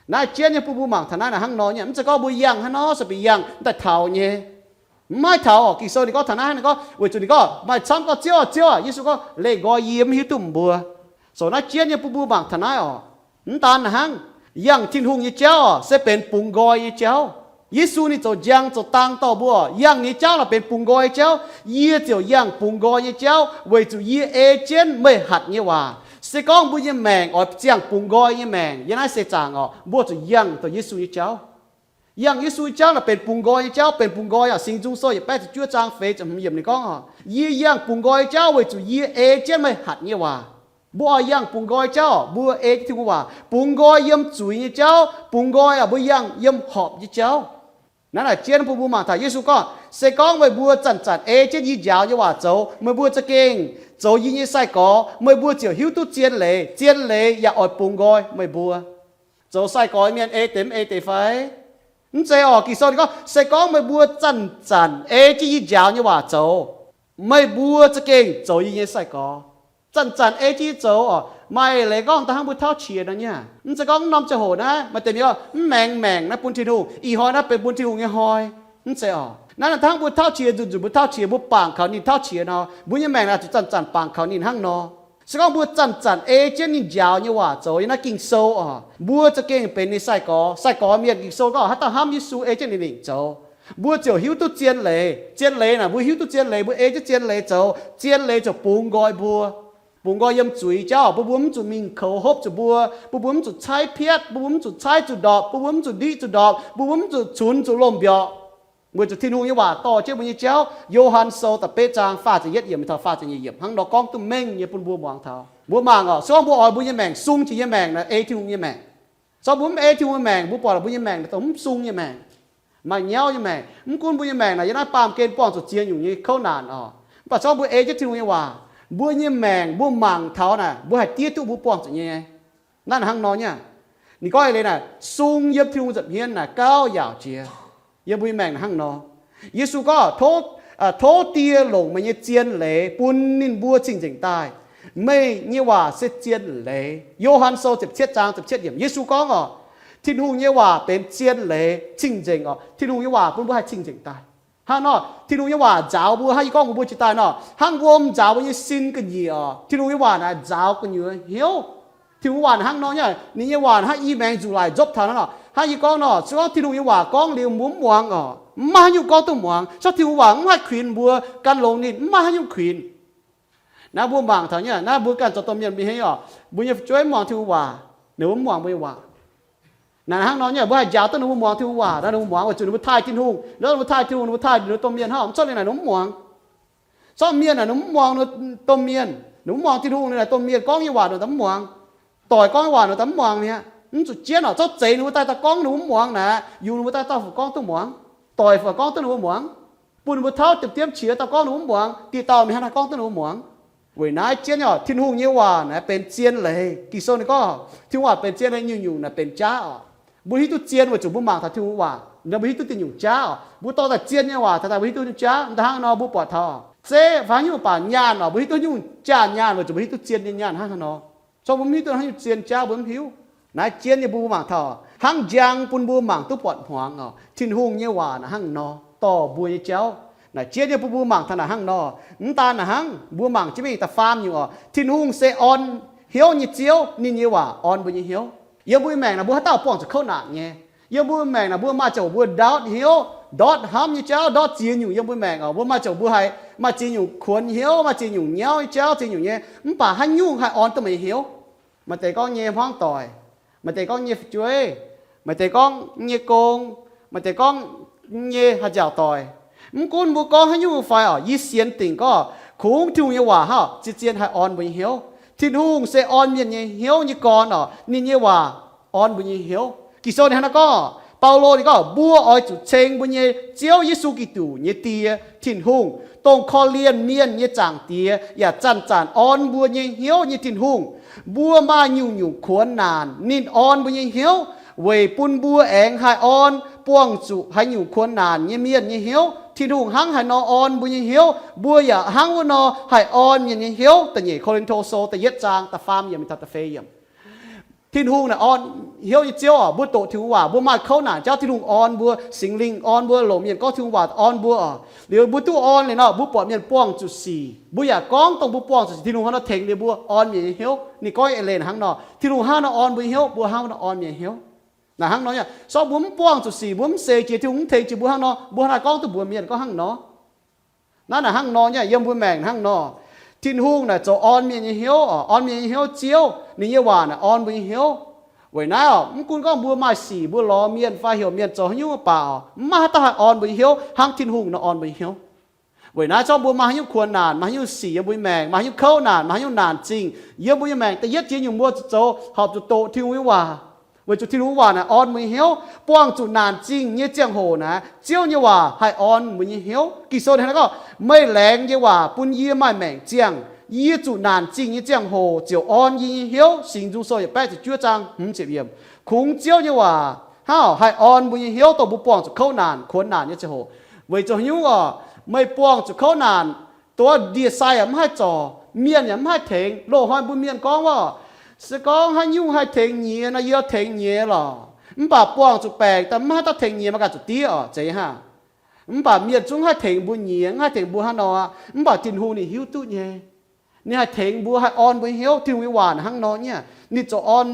Naaiv jienv nyei bun mbuo mangc taux naaiv naaic hnangv nor nyei. Mv zeiz gorngv mbuo yangh hnangv nor se bieqc yangh daaih taux nyei. Mv maaih taux oc. Ging-Sou ninh gorngv taux naaiv ninh gorngv, weic zuqc ninh gorngv maaih camv gorngv, Ziouv aah, Ziouv aah. Yesu gorngv, Leih nqoi yie mv hiuv duqv mbuo. Zoux naaiv jienv nyei bun mbuo mangc taux naaiv oc. Mv daan hnangv, yangh Tin-Hungh nyei jauv oc se benx bungx nqoi nyei jauv. Yesu ninh zoux njang zoux dang dorh mbuo oc, yangh ninh nyei jauv naaic benx bungx nqoi nyei jauv. Yie ziouc yangh bungx nqoi nyei jauv weic zuqc yie ei jienv meih hatc nyei waac. Se gorngv mbuo nyei maengc oix ziangh bungx nqoi nyei maengc yiem naaiv seix zaangc oc, mbuo zuqc yangh dongh Yesu nyei jauv. Yangh Yesu nyei jauv naaic benx bungx nqoi nyei jauv. Benx bungx nqoi oc, Singx Nzung Sou yietc baeqv ziepc juov zaang feix ziepc hmz yiemc ninh gorngv oc, Yie yangh bungx nqoi nyei jauv weic zuqc yie ei jienv meih hatc nyei waac. Mbuo oix yangh bungx nqoi jauv, mbuo ei jienv Tin-Hungh waac. Bungx nqoi yiem zuiz nyei jauv, bungx nqoi oc, mbuo yangh yiem horpc nyei jauv. Naaiv naaic jienv bun mbuo mangc taux Yesu gorngv, Se gorngv meih mbuo zanc-zanc ei jienv yie njaaux nyei waac zoux, meih mbuo za'gengh zoux yie nyei sai-gorx. Meih mbuo ziouc hiuv duqv zien leiz, zien leiz yaac oix bungx nqoi meih mbuo. Zoux sai-gorx mienh ei deix mv ei deix fai? Mv zeiz oc. Ging-Sou ninh gorngv, Se gorngv meih mbuo zanc-zanc ei jienv yie njaaux nyei waac zoux, meih mbuo za'gengh zoux yie nyei sai-gorx. Zanc-zanc ei jienv yie zoux oc, maaih leiz gorngv da'hnangv mbuo tauv qiex nor nyei. Mv zeiz gorngv mv norm ziangh hoc naaiv maaih deix mienh mv maengx maengc naaiv bun Tin-Hungh, ih hnoi naaiv benx bun Tin-Hungh nyei hnoi. Mv zeiz oc. Naaiv da'hnangv mbuo tauv qiex, nzunc nzunc mbuo tauv qiex, mbuo bangc kaux ninh tauv qiex nor, mbuo nyei maengc naaic zuqc zanc-zanc bangc kaux ninh hnangv nor. Se gorngv mbuo zanc-zanc ei jienv ninh njaaux nyei waac zoux, yiem naaiv Ging-Sou oc, mbuo za'gengh benx ninh sai-gorx. Sai-gorx mienh, Ging-Sou gorngv haaix dauh hnamv Yesu ei jienv ninh lingc zoux, mbuo ziouc hiuv duqv zien leiz. Zien leiz naaic, mbuo hiuv duqv zien leiz, mbuo ei jienv zien leiz zoux, zien leiz ziouc bungx nqoi mbuo. Bungx nqoi yiem zuiz jauv, bun mbuo mv zuqc mingh koux hopv zuqc mbuo, bun mbuo mv zuqc caaiv piatv, bun mbuo mv zuqc caaiv zuqc ndorpc, bun mbuo mv zuqc ndiqv zuqc ndorpc, bun mbuo mv zuqc cunx zuqc lomh mbiorqc. Weic zuqc Tin-Hungh nyei waac dorh jienv mbuo nyei jauv. Yo^han Sou da'betv zaang faah ziepc yietv yiemc taux faah ziepc nyeic yiemc hnangv nor gorngv duqv mengh nyei bun mbuo muangx taux. Mbuo mangc oc, se gorngv mbuo oix mbuo nyei maengc sung jiex nyei maengc naaic ei Tin-Hungh nyei maengc. Se gorngv mbuo mv ei Tin-Hungh nyei maengc, mbuo buatc mbuo nyei maengc naaic dongh mv sung nyei maengc, maaih nyauv nyei maengc. Mv gunv mbuo nyei maengc naaic yiem naaiv baamh gen buangh zuqc ziex nyungc nyei kouv naanc oc, mv baac se gorngv mbuo ei jienv Tin-Hungh nyei waac, mbuo nyei maengc mbuo mangc taux naaic mbuo haih diev duqv mbuo buangh zuqc nyei. Naaiv hnangv nor nyei. Ninh gorngv eix leiz naaic, sung yiem Tin-Hungh nza'hmien naaic gauh yaauc jiex. Yiem mbuo nyei maengc naaic hnangv nor. Yesu gorngv, Tov, tov Die longc meih nyei zien leiz bun ninh mbuo cing-nzengc daaih. Meih nyei waac se zien leiz. Yo^han Sou ziepc cietv zaang ziepc cietv yiemc, Yesu gorngv oc, Tin-Hungh nyei waac benx zien leiz, cing-nzengc oc. Tin-Hungh nyei waac bun mbuo haih cing-nzengc daaih. Hnangv nor, Tin-Hungh nyei waac nzaaux mbuo, hnangv yie gorngv mbuo mbuo jiex daaih nor, hnangv wuom nzaaux mbuo nyei sin ga'nyiec oc. Tin-Hungh nyei waac naaic nzaaux gu'nyuoz hnyouv. Tin-Hungh waac naaic hnangv nor nyei, ninh nyei waac naaic hnangv i maengx nzuqc laic nzopv taux hnangv nor. Hnangv yie gorngv nor, se gorngv Tin-Hungh nyei waac gorngv liuz mbuo mv muangx oc, mv maaih haaix nyungc gorngv duqv muangx. Se gorngv Tin-Hungh waac mv haih kuinx mbuo, gan longx ninh mv maaih haaix nyungc kuinx. Naaiv mbuo mangc taux nyei, naaiv mbuo ganh zoux domh mienh mbuo hnangv oc, mbuo nyei fu'jueiv mv muangx Tin-Hungh waac, ninh mbuo mv muangx mbuo nyei waac. Naaiv hnangv nor nyei, mbuo haih njaaux duqv ninh mbuo muangx Tin-Hungh waac nor, ninh mbuo muangx weic zuqc ninh mbuo taaih Tin-Hungh. Ninh mbuo taaih Tin-Hungh, ninh mbuo taaih ninh mbuo domh mienh hnangv, mv corc liuz naaic ninh mbuo mv muangx. Zorqv mienh naaic ninh mbuo mv muangx ninh mbuo domh mienh, ninh mbuo mv muangx Tin-Hungh, ninh naaic domh mienh gorngv nyei waac ninh mbuo mv muangx. Doic gorngv nyei waac ninh mbuo mv muangx mi'aqv. Mv zuqc jienv oc, zorqv zeiz ninh mbuo daaih dauh gorngv ninh mbuo mv muangx naaic, yungz ninh mbuo daaih dauh fungc gorngv duqv muangx. Doic fungc gorngv duqv ninh mbuo muangx, bun ninh mbuo tauv diemv diemv qiex dauh gorngv ninh mbuo mv muangx, dieh dauh mingh hnangv naaiv gorngv duqv ninh mbuo muangx. Weic naaiv jienv oc, Tin-Hungh nyei waac naaic benx zien leiz. Ging-Sou ninh gorngv Tin-Hungh waac benx zien leiz, nyungc-nyungc naaic benx jaav oc. Mbuo hiuv duqv zien weic zuqc mbuo mangc taux Tin-Hungh waac. Nor mbuo hiuv duqv dinh nyungc jaav oc. Mbuo dorh daaih zien nyei waac taux daaih mbuo hiuv duqv nyungc jaav. Mv daan hnangv nor mbuo buatc taux zeiv fai haaix nyungc baac nyaanh oc, mbuo hiuv duqv nyungc jaax nyaanh weic zuqc mbuo hiuv duqv zien nyei nyaanh hnangv haaix nor. Zorqv mbuo mv hiuv duqv haaix nyungc zien jauv mbuo mv hiuv. Naaiv zien nyei bun mbuo mangc taux hnangv njang bun mbuo mangc duqv buatc hmuangx oc. Tin-Hungh nyei waac naaic hnangv nor dorh mbuo nyei jauv. Naaic zien nyei bun mbuo mangc taux naaic hnangv nor. Mv daan naaic hnangv, mbuo mangc jienv mingh da'faam nyungc oc. Tin-Hungh se orn hnyouv nyei Ziouv, ninh nyei waac orn mbuo nyei hnyouv. Yiem mbuo nyei maengc naaic mbuo haaix dauh buangh zuqc kouv naanc nyei? Yiem mbuo maengc naaic mbuo maaih ziangh hoc mbuo ndortv hnyouv, ndortv hnamv nyei jauv, ndortv ziex nyungc yiem mbuo maengc oc. Mbuo maaih ziangh hoc mbuo haih maaih ziex nyungc kuonx hnyouv, maaih ziex nyungc nyauv nyei jauv, ziex nyungc nyei, mv baac haaix nyungc haih orn duqv meih nyei hnyouv? Maaih deix gorngv nyei hmuangv doic, maaih deix gorngv nyei fu'jueiv, maaih deix gorngv nyei gong, maaih deix gorngv nyei haaix nziaauc doic. Mv gunv mbuo gorngv haaix nyungc fai oc, yie sienx dingc gorngv kungx Tin-Hungh nyei waac hnangv zien-zien haih orn mbuo nyei hnyouv. Tin-Hungh se orn mienh nyei hnyouv nyei gorn oc. Ninh nyei waac orn mbuo nyei hnyouv. Ging-Sou ninh hnangv naaiv gorngv, Baulo ninh gorngv, mbuo oix zuqc ceng mbuo nyei Ziouv Yesu Giduc nyei Die, Tin-Hungh, dongh korv-lienh mienh nyei Zaangc Diex yaac zanc-zanc orn mbuo nyei hnyouv nyei Tin-Hungh. Mbuo maaih nyungc-nyungc kuonx naanc, ninh orn mbuo nyei hnyouv weic bun mbuo aengx haih orn buangh zuqc haaix nyungc kuonx naanc nyei mienh nyei hnyouv. Tin-Hungh hnangv haaix nor orn mbuo nyei hnyouv, mbuo yaac hnangv wuov nor haih orn mienh nyei hnyouv. Da'nyeic Ko^lin^to Sou da'yietv zaang da'faam yiemc taux da'feix yiemc. Tin-Hungh naaic orn hnyouv nyei Ziouv oc. Mbuo doqc Tin-Hungh waac, mbuo maaih kouv naanc jauv, Tin-Hungh orn mbuo, Singx Lingh orn mbuo, longc mienh gorngv Tin-Hungh waac orn mbuo oc. Liuz mbuo duqv orn liuz nor, mbuo buatc mienh buangh zuqc sic, mbuo yaac gorngv dongh mbuo buangh zuqc sic, Tin-Hungh hnangv nor tengx liuz mbuo, orn mienh nyei hnyouv. Ninh gorngv eix leiz hnangv nor, Tin-Hungh hnangv nor orn mbuo nyei hnyouv, mbuo hnangv nor orn mienh nyei hnyouv. Naaic hnangv nor nyei, sorng mbuo mv buangh zuqc sic, mbuo mv seix jiex Tin-Hungh, mv tengx jiex mbuo hnangv nor, mbuo hnangv naaiv gorngv duqv mbuox mienh gorngv hnangv nor. Naaiv naaic hnangv nor nyei, yiem mbuo maengc hnangv nor. Tin-Hungh naaic zoux orn mienh nyei hnyouv oc, orn mienh nyei hnyouv Ziouv, ninh nyei waac naaic orn mbuo nyei hnyouv. Weic naaiv oc, mv gunv gorngv mbuo maaih sic, mbuo lorz mienh fai heuc mienh zoux haaix nyungc mv baac oc, mv maaih haaix dauh haih orn mbuo nyei hnyouv hnangv Tin-Hungh nor orn mbuo nyei hnyouv. Weic naaiv zorng mbuo maaih haaix nyungc kuonx naanc, maaih haaix nyungc sic yiem mbuo nyei maengc, maaih haaix nyungc kouv naanc, maaih haaix nyungc naanc zingh yiem mbuo nyei maengc, da'yietv jiex nyungc mbuo zuqc zoux horpc zuqc doqc Tin-Hungh nyei waac, weic zuqc Tin-Hungh waac naaic orn mbuo nyei hnyouv. Buangh zuqc naanc zingh nyei ziangh hoc naaic, Ziouv nyei waac haih orn mbuo nyei hnyouv. Ging-Sou ninh hnangv naaiv gorngv, meih laengz nyei waac bun yie maaih maengc ziangh, yie zuqc naanc zingh nyei ziangh hoc ziouc orn yie nyei hnyouv. Singx Nzung Sou yietc baeqv ziepc juov zaang hmz ziepc yiemc. Kungx Ziouv nyei waac hnangv haih orn mbuo nyei hnyouv, dongh mbuo buangh zuqc kouv naanc, kuonx naanc nyei ziangh hoc. Weic zuqc haaix nyungc oc, meih buangh zuqc kouv naanc, dongh ndie-sai yaac mv haih zorc, mienh yaac mv haih tengx. Loz-hnoi mbuo mienh gorngv oc, se gorngv haaix nyungc haih tengx nyiex nor, yie tengx nyiex lorqc. Mv baac buangh zuqc baengc daaih mv haih daaih tengx nyiex, maiv ganh zuqc diev oc, zeiz hnangv. Mv baac mienh zungv haih tengx mbuo nyiex, mv haih tengx mbuo hnangv nor aqv. Mv baac Tin-Hungh ninh hiuv duqv nyei. Ninh haih tengx mbuo, haih orn mbuo hnyouv. Tin-Hungh nyei waac hnangv nor nyei. Ninh zoux orn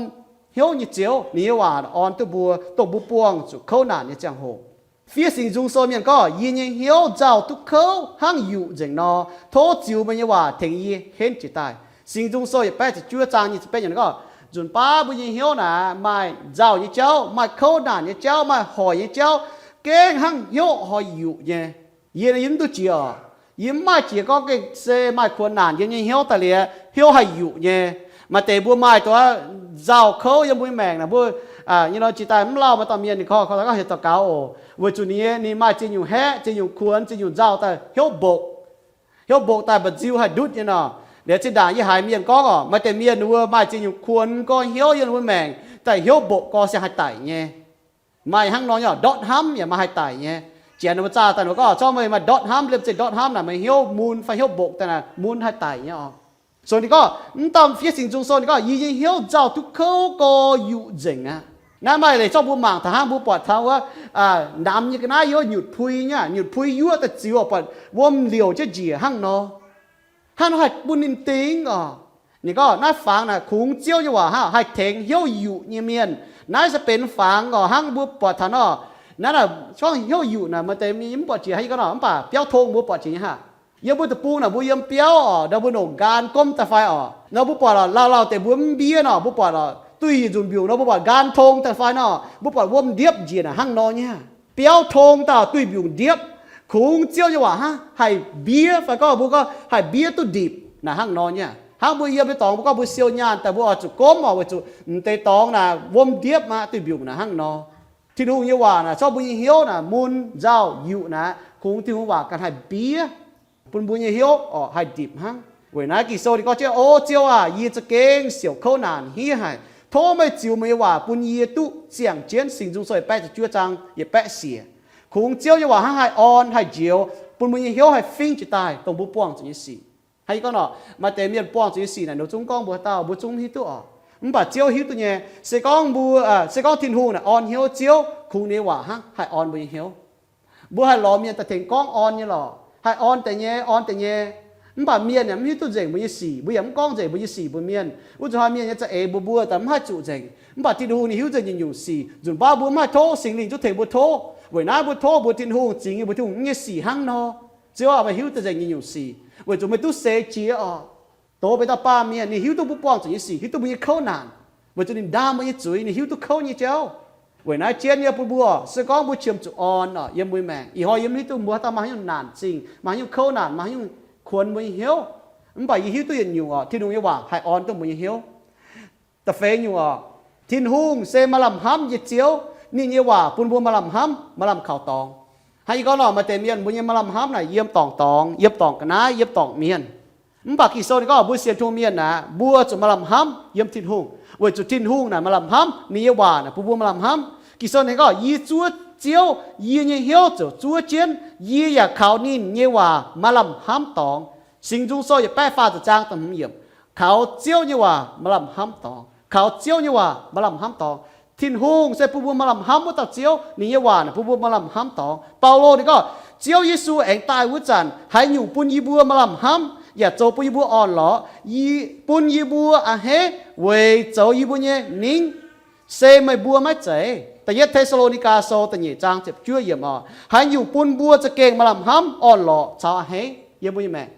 hnyouv nyei Ziouv, ninh nyei waac orn duqv mbuo, dongh mbuo buangh zuqc kouv naanc nyei ziangh hoc. Fiev Singx Nzung Sou mienh gorngv, yie nyei hnyouv nzauh duqv kouv hnangv yuqc nzengc nor. Tov ziux meih nyei waac tengx yie henv jiez daaih. Singx Nzung Sou yietc baeqv ziepc juov zaang nyic ziepc betv yiemc gorngv, nzunc baav mbuo nyei hnyouv naaic maaih nzauh nyei jauv, maaih kouv naanc nyei jauv, maaih hoic nyei jauv, gengh hnangv hnyouv oix yuqc nyei. Yie, yie mv duqv jiex oc. Yie mv maaih jiex gorngv gengh se maaih kuonx naanc yiem nyei hnyouv daaih liuz, hnyouv haih yuqc nyei. Maaih deix mbuo maaih dongh nzauh kouv yiem mbuo nyei maengc naaic, mbuo nyei nor jiex daaih mv lauh maaih dauh mienh ninh korv, korv daaih gorngv heuc daux gaux oc, weic zuqc ninh, ninh maaih ziex nyungc haeqv, ziex nyungc kuonx, ziex nyungc nzauh daaih hnyouv mbokc. Hnyouv mbokc daaih mba'nziu haih ndutv nyei nor. Liuz zinh ndaangc yie haiz mienh gorngv oc, maaih deix mienh wuov maaih ziex nyungc kuonx gorx hnyouv yiem mbuo maengc daaih hnyouv mbokc gorx siang haih daic nyei. Maaih hnangv nor nyei, ndortv hnamv yaac maaih haih daic nyei. Janx ninh mbuo zaah daaih ninh mbuo gorngv, zorqv meih maaih ndortv hnamv liemh zeih ndortv hnamv naaic, meih hnyouv mun fai hnyouv mbokc daaih naaic mun haih daic nyei oc. So ninh gorngv, mv dauh fiev Singx Nzung Sou ninh gorngv, yie nyei hnyouv nzauh duqv kouv gorx yuqc nzengc aqv. Naaiv maaih leiz zorqv mbuo mangc taux hnangv, mbuo buatc taux wuov, namx nyei ga'naaiv yiem wuov nyutc pui nyei, nyutc pui yuoqv daaih ziux buatc wuom liouc jienv njiec hnangv nor. Hnangv nor haih bun ninh dingx oc. Ninh gorngv naaiv fangx naaic kungx Ziouv nyei waac hnangv, haih tengx hnyouv yuqc nyei mienh. Naaiv se benx fangx oc, hnangv mbuo buatc taux nor. Naaiv naaic gorngv hnyouv yuqc naaic, maaih deix mienh mv buatc jiex, hnangv yie gorngv nor, mv baac biauv tong mbuo buatc jiex nyei hnangv. Yiem mbuo deic-bung naaic, mbuo yiem biauv oc, nor mbuo nongc nqaan gomv daaih fai oc, nor mbuo buatc oc, lauh lauh deix mbuo mv mbiev nor, mbuo buatc oc, duih nzunc mbiungc nor mbuo buatc nqaan tong daaih fai nor, mbuo buatc wuom ndiepv njiec naaic hnangv nor nyei. Biauv tong daaih duih mbiungc ndiepv. Kungx Ziouv nyei waac hnangv haih mbiev fai gorngv mbuo gorngv haih mbiev duqv ndipc naaic hnangv nor nyei. Hnangv mbuo yiem nyei dorngx mbuo gorngv mbuo siou nyaanh daaih mbuo oix zuqc gomv oc, weic zuqc m'deix dorngx naaic wuom ndiepv aqv, duih mbiungc naaic hnangv nor. Tin-Hungh nyei waac naaic zorqv mbuo nyei hnyouv naaic mun nzauh yuqc naaic, kungx Tin-Hungh waac ganh haih mbiev bun mbuo nyei hnyouv oc haih ndipc hnangv. Weic naaiv Ging-Sou ninh gorngv jienv, O Ziouv aah! Yie za'gengh siouc kouv naanc hiev haic. Tov meih ziux meih nyei waac bun yie duqv ziangh jienv. Singx Nzung Sou yietc baeqv ziepc juov zaang yietc baeqv siec. Kungx Ziouv nyei waac hnangv haih orn haih njoux, bun mbuo nyei hnyouv haih fingx jiex daaih dongh mbuo buangh zuqc nyei sic. Hnangv yie gorngv nor, maaih deix mienh buangh zuqc nyei sic naaic, ninh zungv gorngv mbuox dauh, mbuo zungv hiuv duqv oc. Mv baac Ziouv hiuv duqv nyei. Se gorngv mbuo, se gorngv Tin-Hungh naaic orn hnyouv, Ziouv kungx ninh nyei waac hnangv haih orn mbuo nyei hnyouv. Mbuo haih lorz mienh daaih tengx gorngv orn nyei lorqc, haih orn deix nyei, orn deix nyei. Mv baac mienh yaac mv hiuv duqv nzengc mbuo nyei sic, mbuo yaac mv gorngv nzengc mbuo nyei sic mbuox mienh. Wuov zuqc haaix mienh nyei za'eix mbuox mbuo daaih mv haih zuqc nzengc. Mv baac Tin-Hungh ninh hiuv nzengc nyungc-nyungc sic, nzunc baav mbuo mv haih tov Singx Lingh zungv tengx mbuo tov. Weic naaiv mbuo tov mbuox Tin-Hungh, zingx nyei mbuox Tin-Hungh nyei sic hnangv nor. Ziouv aac, meih hiuv duqv nzengc nyei nyungc sic, weic zuqc meih duqv seix jiex oc. Doz benx dauh baamh mienh, ninh hiuv duqv mbuo buangh zuqc nyei sic, hiuv duqv mbuo nyei kouv naanc, weic zuqc ninh ndaam mbuo nyei zuiz, ninh hiuv duqv kouv nyei jauv. Weic naaiv jienv nyei bun mbuo, se gorngv mbuo qiemx zuqc orn oc, yiem mbuo nyei maengc, ih hnoi yie mv hiuv duqv mbuo haaix dauh maaih haaix nyungc naanc zingh, maaih haaix nyungc kouv naanc, maaih haaix nyungc kuonx mbuo nyei hnyouv. Mv baac yie hiuv duqv yietc nyungc oc, Tin-Hungh nyei waac haih orn duqv mbuo nyei hnyouv. Da'feix nyungc oc, Tin-Hungh se maaih lamh hnamv nyei Ziouv. Ninh nyei waac bun mbuo maaih lamh hnamv, maaih lamh kaux dorngx. Hnangv yie gorngv nor, maaih deix mienh mbuo nyei maaih lamh hnamv naaic yiem dorngc dorngx, yiem dorngc ga'naaiv, yiem dorngc mienh. Mv baac Ging-Sou ninh gorngv mbuo sienx Tin-Hungh mienh naaic, mbuo zuqc maaih lamh hnamv yiem Tin-Hungh, weic zuqc Tin-Hungh naaic maaih lamh hnamv, ninh nyei waac naaic bun mbuo maaih lamh hnamv. Ging-Sou ninh gorngv, yie zuov Ziouv, yie nyei hnyouv ziouc zuov jienv, yie yaac kaux ninh nyei waac maaih lamh hnamv dorngx. Singx Nzung Sou yietc baeqv faah ziepc zaang da'hmz yiemc. Kaux Ziouv nyei waac maaih lamh hnamv dorngx. Kaux Ziouv nyei waac maaih lamh hnamv dorngx. Tin-Hungh se bun mbuo maaih lamh hnamv wuov dauh Ziouv, ninh nyei waac naaic bun mbuo maaih lamh hnamv dorngx. Baulo ninh gorngv, Ziouv Yesu aengx daaih wuov zanc, haaix nyungc bun yie mbuo maaih lamh hnamv, yaac zoux bun yie mbuo orn-lorqc, yie, bun yie mbuo a'hneiv weic zoux yie mbuo nyei ningv, se meih mbuo maiv zeiz. Da'yietv Te^saa^lo^ni^gaa Sou da'nyeic zaang ziepc juov yiemc oc, haaix nyungc bun mbuo za'gengh maaih lamh hnamv orn-lorqc caux a'hneiv yiem mbuo nyei maengc.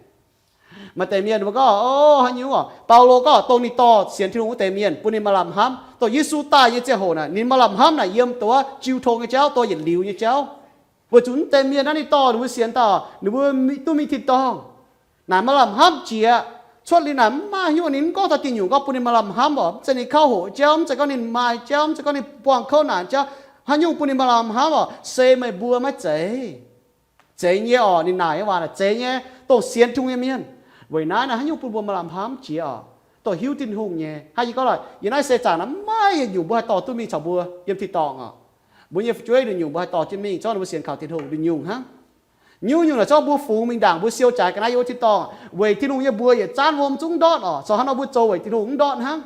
Maaih deix mienh mbuo gorngv, o, haaix nyungc oc, Baulo gorngv dongh ninh dorh sienx Tin-Hungh wuov deix mienh bun ninh maaih lamh hnamv. Dongh Yesu daaih nyei ziangh hoc naaic, ninh maaih lamh hnamv naaic yiem dongh jiu tong nyei jauv, dongh yietc liuz nyei jauv. Weic zuqc mv deix mienh naaiv ninh dorh ninh mbuo sienx daaih, ninh mbuo duqv mingh tin-dorngh. Naaic maaih lamh hnamv jiex. Cuotv liuz naaic mv maaih haaix nyungc, ninh mv gorngv taux diuh nyungc gorngv bun ninh maaih lamh hnamv oc. Mv zeiz ninh kouv hoqc jauv, mv zeiz gorngv ninh maaih jauv, mv zeiz gorngv ninh buangh kouv naanc jauv. Haaix nyungc bun ninh maaih lamh hnamv oc? Se meih mbuo maiv zeiz. Zeiz nyei oc, ninh naaic nyei waac naaic zeiz nyei, dongh sienx Tin-Hungh nyei mienh. Weic naaiv naaic haaix nyungc bun mbuo maaih lamh hnamv jiex oc? Dongh hiuv Tin-Hungh nyei. Hnangv yie gorngv lorqc, yiem naaiv seix zaangc naaic mv maaih yietc nyungc mbuo haih dorh duqv mingh caux mbuo yiem tin-dorngh oc. Mbuo nyei fu'jueiv nduqc nyungc mbuo haih dorh jienv mingh, zorqv ninh mbuo sienx kaux Tin-Hungh nduqc nyungc hnangv. Nyungc-nyungc naaic zorqv mbuo fungx mingh ndaangc mbuo siou jaaix ga'naaiv yiem wuov tin-dorngh, weic Tin-Hungh nyei mbuox yietc zaanv wuom zungv ndortv oc. Corc hnangv nor mbuo zoux weic Tin-Hungh mv ndortv hnangv.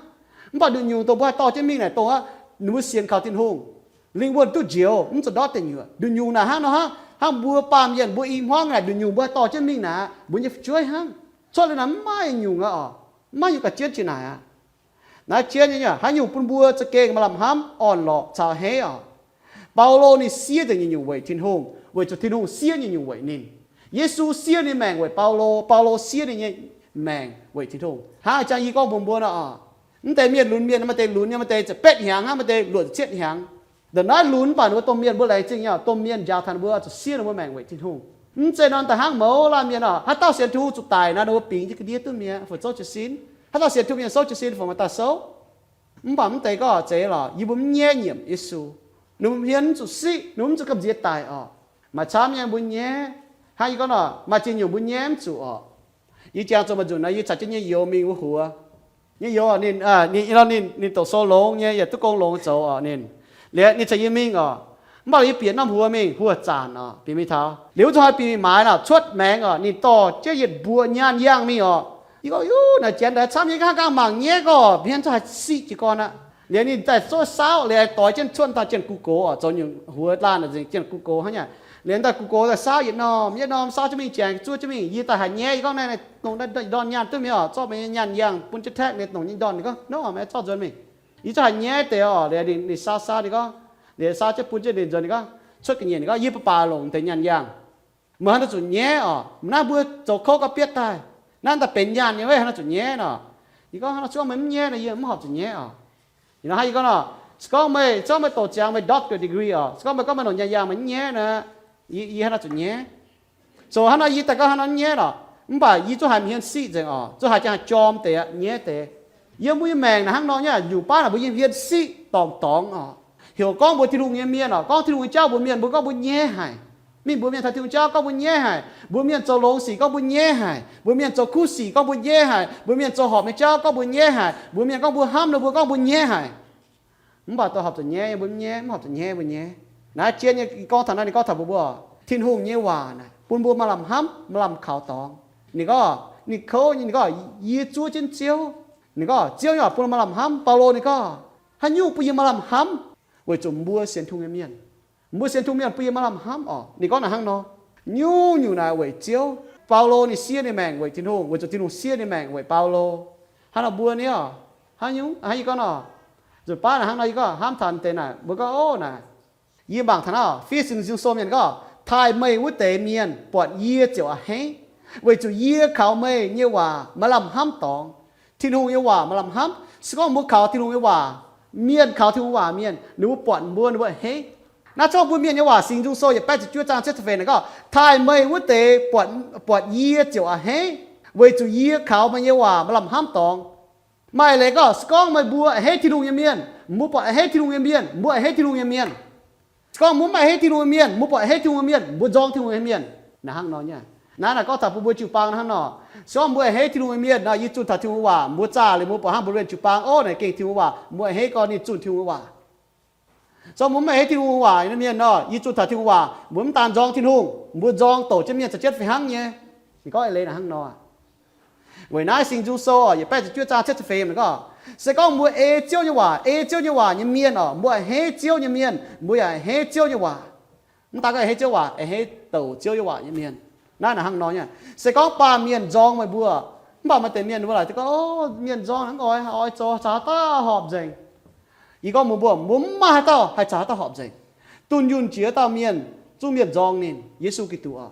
Mv baac nduqc nyungc dongh mbuo haih dorh jienv mingh naaic dongh aqv, ninh mbuo sienx kaux Tin-Hungh, lingh wuonh duqv njoux, mv zuqc ndortv deic nyuoqc. Nduqc nyungc naaic hnangv nor hnangv, hnangv mbuo baamh mienh mbuo i hmuangv naaic nduqc nyungc mbuo haih dorh jienv mingh naaic, mbuo nyei fu'jueiv hnangv. Cuotv liuz naaic mv maaih nyungc aqv oc. Mv maaih nyungc ga'jienv jiex naaic aqv. Naaiv jienv nyei, haaix nyungc bun mbuo za'gengh maaih lamh hnamv orn-lorqc caux a'hneiv oc? Baulo ninh siev nzengc nyungc-nyungc weic Tin-Hungh, weic zuqc Tin-Hungh siev nyungc-nyungc weic ninh. Yesu siev ninh maengc weic Baulo, Baulo siev ninh nyei maengc weic Tin-Hungh. Hnangv jang yie gorngv mbuox mbuo nor oc, mv deix mienh lunx mienh, maaih deix lunx nyei, maaih deix ziepc betv hnyangx hnangv, maaih deix luoqc ziepc cietv hnyangx. Ndongc naaiv lunx mv baac ninh mbuo domh mienh mbuo laengz zingh nyei, domh mienh njaaux taux ninh mbuo zuqc siev ninh mbuo maengc weic Tin-Hungh. Mv zeiz nor da'hnangv mouz laanh mienh oc, haaix dauh sienx Tin-Hungh zuqc daic nor, ninh mbuo bingx jienv ga'ndiev duqv mi'aqv, fai souv jiez sin. Haaix dauh sienx Tin-Hungh mienh souv jiez sin fai maaih daaih souv. Mv baac mv deix gorngv zeiz lorqc, yie mbuo mv nyaiv nyiemc Yesu. Ninh mbuo hmien mv zuqc siqv, ninh mbuo mv zuqc gamh nziex daic oc. Maaih camv nyei mbuo nyaiv. Hnangv yie gorngv nor, maaih ziex nyungc mbuo nyaiv mv zuqc oc. Yie jangx zoux maaih nzunc nor, yie caux jienv nyei youz mingh wuov huox. Nyei youz ninh, ninh, ninh, ninh doqc sou longx nyei, yaac duqv gong longx zoux oc ninh. Liuz ninh caux yie mingh oc. Mv baac yie bieqc norm huox mingh, huox zaanc oc, bieqc mingh taux. Liuz wuov zuqc haih bieqc mingh maaiz nor, cuotv maengx oc, ninh dorh jienv yietc mbuoqc nyaanh yangh mingh oc. Yie gorngv, Yuv, naaic janx daaih camv nyei, nqa'haav gaanv mangc nyaiv gorngv, mienh zuqc haih siqv jiez gorn aqv. Liuz ninh daaih zouv saauv, liuz doix jienv cuotv daaih jienv Google oc, zoux nyungc huox laanh nzengc jienv Google hnangv nyei. Liuz daaih Google daaih saauv yietc norm yietc norm saauv jienv mingh, janx zuov jienv mingh. Yie daaih haiz nyaiv, yie gorngv naaiv nongc ndorn nyaanh duqv mingh oc, zorqv meih nyei nyaanh yangh bun jienv taeqv, ninh nongc nyei ndorn, ninh gorngv, Nov, meih zorqv nzuonx mingh. Yie zuqc haiz nyaiv deix oc. Liuz ninh, ninh saauv saauv, ninh gorngv, liuz saauv jienv bun jienv ninh nzuonx, ninh gorngv, cuotv ga'nyiec, ninh gorngv, Yie baac baac longc deix nyaanh yangh. Meih haaix nor zuqc nyaiv oc? Naaiv mbuo zoux kouv ga'bietv daaih. Naaiv daaih benx nyaanh nyei, haaix nor zuqc nyaiv nor? Yie gorngv, Haaix nor zuqc meih mv nyaiv nor, yie mv horpc zuqc nyaiv oc. Ih hnoi yie gorngv nor, se gorngv meih, se gorngv meih doqc ziangx meih doctor degree oc, se gorngv meih gorngv meih longc nyaanh yangh meih mv nyaiv nor, yie, yie haaix nor zuqc nyaiv? Zoux hnangv nor yie daaih gorngv hnangv nor mv nyaiv lorqc. Mv baac yie zuqc haiz hmien siqv nzengc oc, zuqc haiz jangx jorm deix aqv, nyaiv deix. Yiem mbuo nyei maengc naaic hnangv nor nyei, nyungc baav naaic mbuo nyei hmien siqv dorngc dorngx oc. Heuc gorngv mbuox Tin-Hungh nyei mienh oc, gorngv Tin-Hungh nyei jauv mbuox mienh, mbuo gorngv mbuo nyaiv haic. Mbuo mienh taux Tin-Hungh jauv gorngv mbuo nyaiv haic. Mbuo mienh zoux longx sic gorngv mbuo nyaiv haic. Mbuo mienh zoux kuv sic gorngv mbuo nyaiv haic. Mbuo mienh zoux horpc nyei jauv gorngv mbuo nyaiv haic. Mbuo mienh gorngv mbuo hnamv nor mbuo gorngv mbuo nyaiv haic. Mv baac doix horpc zuqc nyaiv mbuo mv nyaiv, mv horpc zuqc nyaiv mbuo nyaiv. Naaiv jien nyei gorngv taux naaiv ninh gorngv taux mbuo mbuo, Tin-Hungh nyei waac naaic bun mbuo maaih lamh hnamv, maaih lamh kaux dorngx. Ninh gorngv, ninh kouv nyei, ninh gorngv, Yie zuov jienv Ziouv. Ninh gorngv Ziouv nyei waac bun maaih lamh hnamv. Baulo ninh gorngv, Haaix nyungc bun yie maaih lamh hnamv? Weic zuqc mbuo sienx Tin-Hungh nyei mienh. Mbuo sienx Tin-Hungh mienh bun yie maaih lamh hnamv orqc? Ninh gorngv naaic hnangv nor. Nyungc-nyungc naaic weic Ziouv. Baulo ninh siev ninh maengc weic Tin-Hungh, weic zuqc Tin-Hungh siev ninh maengc weic Baulo. Hnangv nor mbuo nyei orqc, hnangv nyungc, hnangv yie gorngv nor, zuqc baav naaic hnangv nor yie gorngv hnamv taux deix naaic mbuo gorngv, Ov naaic, yie mangc taux naaiv fiev Singx Nzung Sou mienh gorngv, Taaih meih wuov deix mienh, buatc yie ziouc a'hneiv, weic zuqc yie kaux meih nyei waac maaih lamh hnamv dorngx. Tin-Hungh nyei waac maaih lamh hnamv. Se gorngv mbuo kaux Tin-Hungh nyei waac, mienh kaux Tin-Hungh waac mienh, ninh mbuo buatc mbuo, ninh mbuo a'hneiv. Naaiv zorqv mbuo mienh nyei waac, Singx Nzung Sou yietc baeqv ziepc juov zaang cietv ziepc feix naaic gorngv, Taaih meih wuov deix buatc, buatc yie ziouc a'hneiv, weic zuqc yie kaux meih nyei waac maaih lamh hnamv dorngx. Maaih leiz gorngv, se gorngv meih mbuo a'hneiv Tin-Hungh nyei mienh, mbuo buatc a'hneiv Tin-Hungh nyei mienh, mbuo a'hneiv Tin-Hungh nyei mienh. Se gorngv mbuo mv a'hneiv Tin-Hungh nyei mienh, mbuo buatc a'hneiv Tin-Hungh nyei mienh, mbuo nzorng Tin-Hungh nyei mienh. Naaic hnangv nor nyei. Naaiv naaic gorngv taux bun mbuo jiu-baang hnangv nor. Se gorngv mbuo a'hneiv Tin-Hungh nyei mienh nor, yie zunh taux Tin-Hungh waac, mbuo zaah liuz mbuo buatc hnangv mbuo luonx jiu-baang, Ov naaic gengh Tin-Hungh waac, mbuo a'hneiv gorngv ninh zunh Tin-Hungh waac. Se gorngv mbuo mv a'hneiv Tin-Hungh waac nyei mienh nor, yie zunh taux Tin-Hungh waac, mbuo mv daan nzorng Tin-Hungh, mbuo nzorng douc jienv mienh za'jietv fih hnangv nyei. Ninh gorngv eix leiz naaic hnangv nor. Weic naaiv Singx Nzung Sou yietc baeqv ziepc juov zaang cietv ziepc feix ninh gorngv, se gorngv mbuo ei Ziouv nyei waac, ei Ziouv nyei waac nyei mienh orqc, mbuo a'hneiv Ziouv nyei mienh, mbuo yaac a'hneiv Ziouv nyei waac. Mv daan gorngv a'hneiv Ziouv waac, a'hneiv douc Ziouv nyei waac nyei mienh. Naaiv naaic hnangv nor nyei. Se gorngv baamh mienh nzorng meih mbuo, mv baac maaih deix mienh mbuo laaic gorngv, Ov, mienh nzorng hnangv oix, oix zoux caux haaix dauh horpc nzengc. Yie gorngv mbuox mbuo, mbuo mv maaih haaix dauh haih caux haaix dauh horpc nzengc. Dunh yunh jiex dauh mienh, zungv mienh nzorng ninh, Yesu Giduc oc.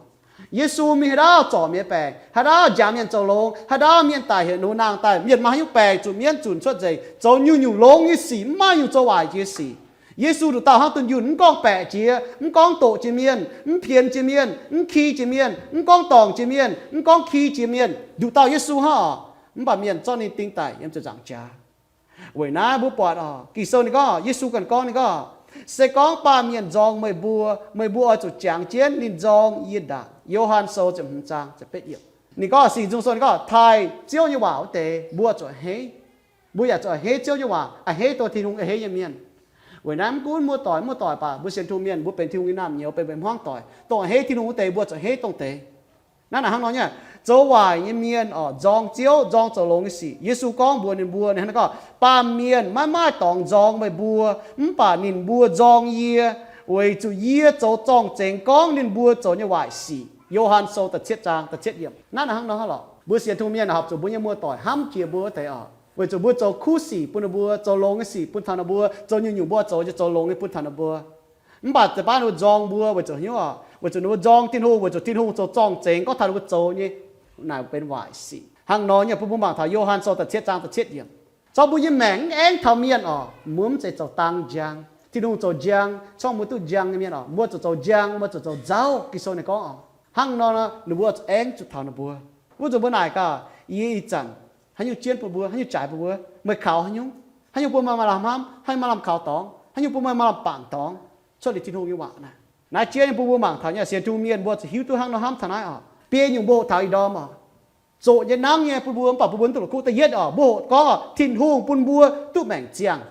Yesu mingh haaix ndau zorc mienh baengc, haaix ndau njaaux mienh zoux longx, haaix ndau mienh daic heuc ninh naang daaih, mienh maaih haaix nyungc baengc zuqc mienv zunc cuotv nzengc, zoux nyungc-nyungc longx nyei sic, mv maaih nyungc zoux waaic jiex sic. Yesu nduqc dauh hnangv dunh yunh, mv gorngv baeqc jiex, mv gorngv doqc jiex mienh, mv pienx jiex mienh, mv ki jiex mienh, mv gorngv dorngc jiex mienh, mv gorngv ki jiex mienh. Nduqc dauh Yesu hnangv oc. Mv baac mienh zorqv ninh ding daic yiem ziepc nzaangc jaax. Weic naaiv mbuo buatc oc, Ging-Sou ninh gorngv, Yesu ganh gorngv, ninh gorngv, se gorngv baamh mienh nzorng meih mbuo, meih mbuo oix zuqc jangx jienv ninh nzorng yie ndaangc. Yo^han Sou ziepc hmz zaang ziepc betv yiemc. Ninh gorngv, Singx Nzung Sou ninh gorngv, taaih Ziouv nyei waac wuov deix mbuo zuqc a'hneiv. Mbuo yaac zuqc a'hneiv Ziouv nyei waac, a'hneiv dongh Tin-Hungh a'hneiv nyei mienh. Weic naaiv mv gunv muoz-doic, muoz-doic baac mbuo sienx Tin-Hungh mienh, mbuo benx Tin-Hungh nyei naamh nyouz, benx, benx hmuangv doic, dongh a'hneiv Tin-Hungh wuov deix mbuo zuqc a'hneiv dongh deix. Naaiv naaic hnangv nor nyei. Zoux waaic nyei mienh oc, nzorng Ziouv, nzorng zoux longx nyei sic. Yesu gorngv mbuox ninh mbuo, ninh hnangv naaiv gorngv, baamh mienh maiv maaih dorngx nzorng meih mbuo, mv baac ninh mbuo nzorng yie, weic zuqc yie zoux zorng-zengx gorngv ninh mbuo zoux nyei waaic sic. Yo^han Sou da'cietv zaang da'cietv yiemc. Naaiv naaic hnangv nor lorqc. Mbuo sienx Tin-Hungh mienh horpc zuqc mbuo nyei muoz-doic hnamv jiex mbuo wuov deix oc, weic zuqc mbuo zoux kuv sic bun ninh mbuo, zoux longx nyei sic bun taux ninh mbuo, zoux nyungc-nyungc mbuo zoux nyei zoux longx nyei bun taux ninh mbuo. Mv baac za'baav ninh mbuo nzorng mbuo weic zuqc hnyouv oc, weic zuqc ninh mbuo nzorng Tin-Hungh, weic zuqc Tin-Hungh zoux zorng-zengx gorngv taux ninh mbuo zoux nyei naaic benx waaic sic. Hnangv nor nyei bun mbuo mangc taux Yo^han Sou da'cietv zaang da'cietv yiemc. Zorqv mbuo nyei maengc mv aengx taux mienh oc, mbuo mv zeiz zoux dang njang. Tin-Hungh zoux njang, zorqv mbuo duqv njang nyei mienh oc, mbuo zuqc zoux njang, mbuo zuqc zoux nzauv. Ging-Sou ninh gorngv oc, hnangv nor ninh mbuo aengx zuqc taux ninh mbuo. Wuov nzunc mbuo naaic gaax, yie ih zanc haaix nyungc jienv bun mbuo, haaix nyungc jaaix bun mbuo, meih kaux haaix nyungc? Haaix nyungc bun meih maaih lamh hnamv, haaix nyungc maaih lamh kaux dorngx, haaix nyungc bun meih maaih lamh bangc dorngx? Cuotv liuz Tin-Hungh nyei waac naaic. Naaiv jien bun mbuo mangc taux nyei, sienx Tin-Hungh mienh mbuo zuqc hiuv duqv hnangv nor hnamv taux naaiv oc. Biei nyungc mbuo hoqc taux ih ndorm oc. Zoqc nyei nangv nyei bun mbuo, mv baac bun mbuo mv duqv la'kuqv. Da'yietv oc, mbuo hoqc gorngv oc, Tin-Hungh bun mbuo duqv maengc ziangh.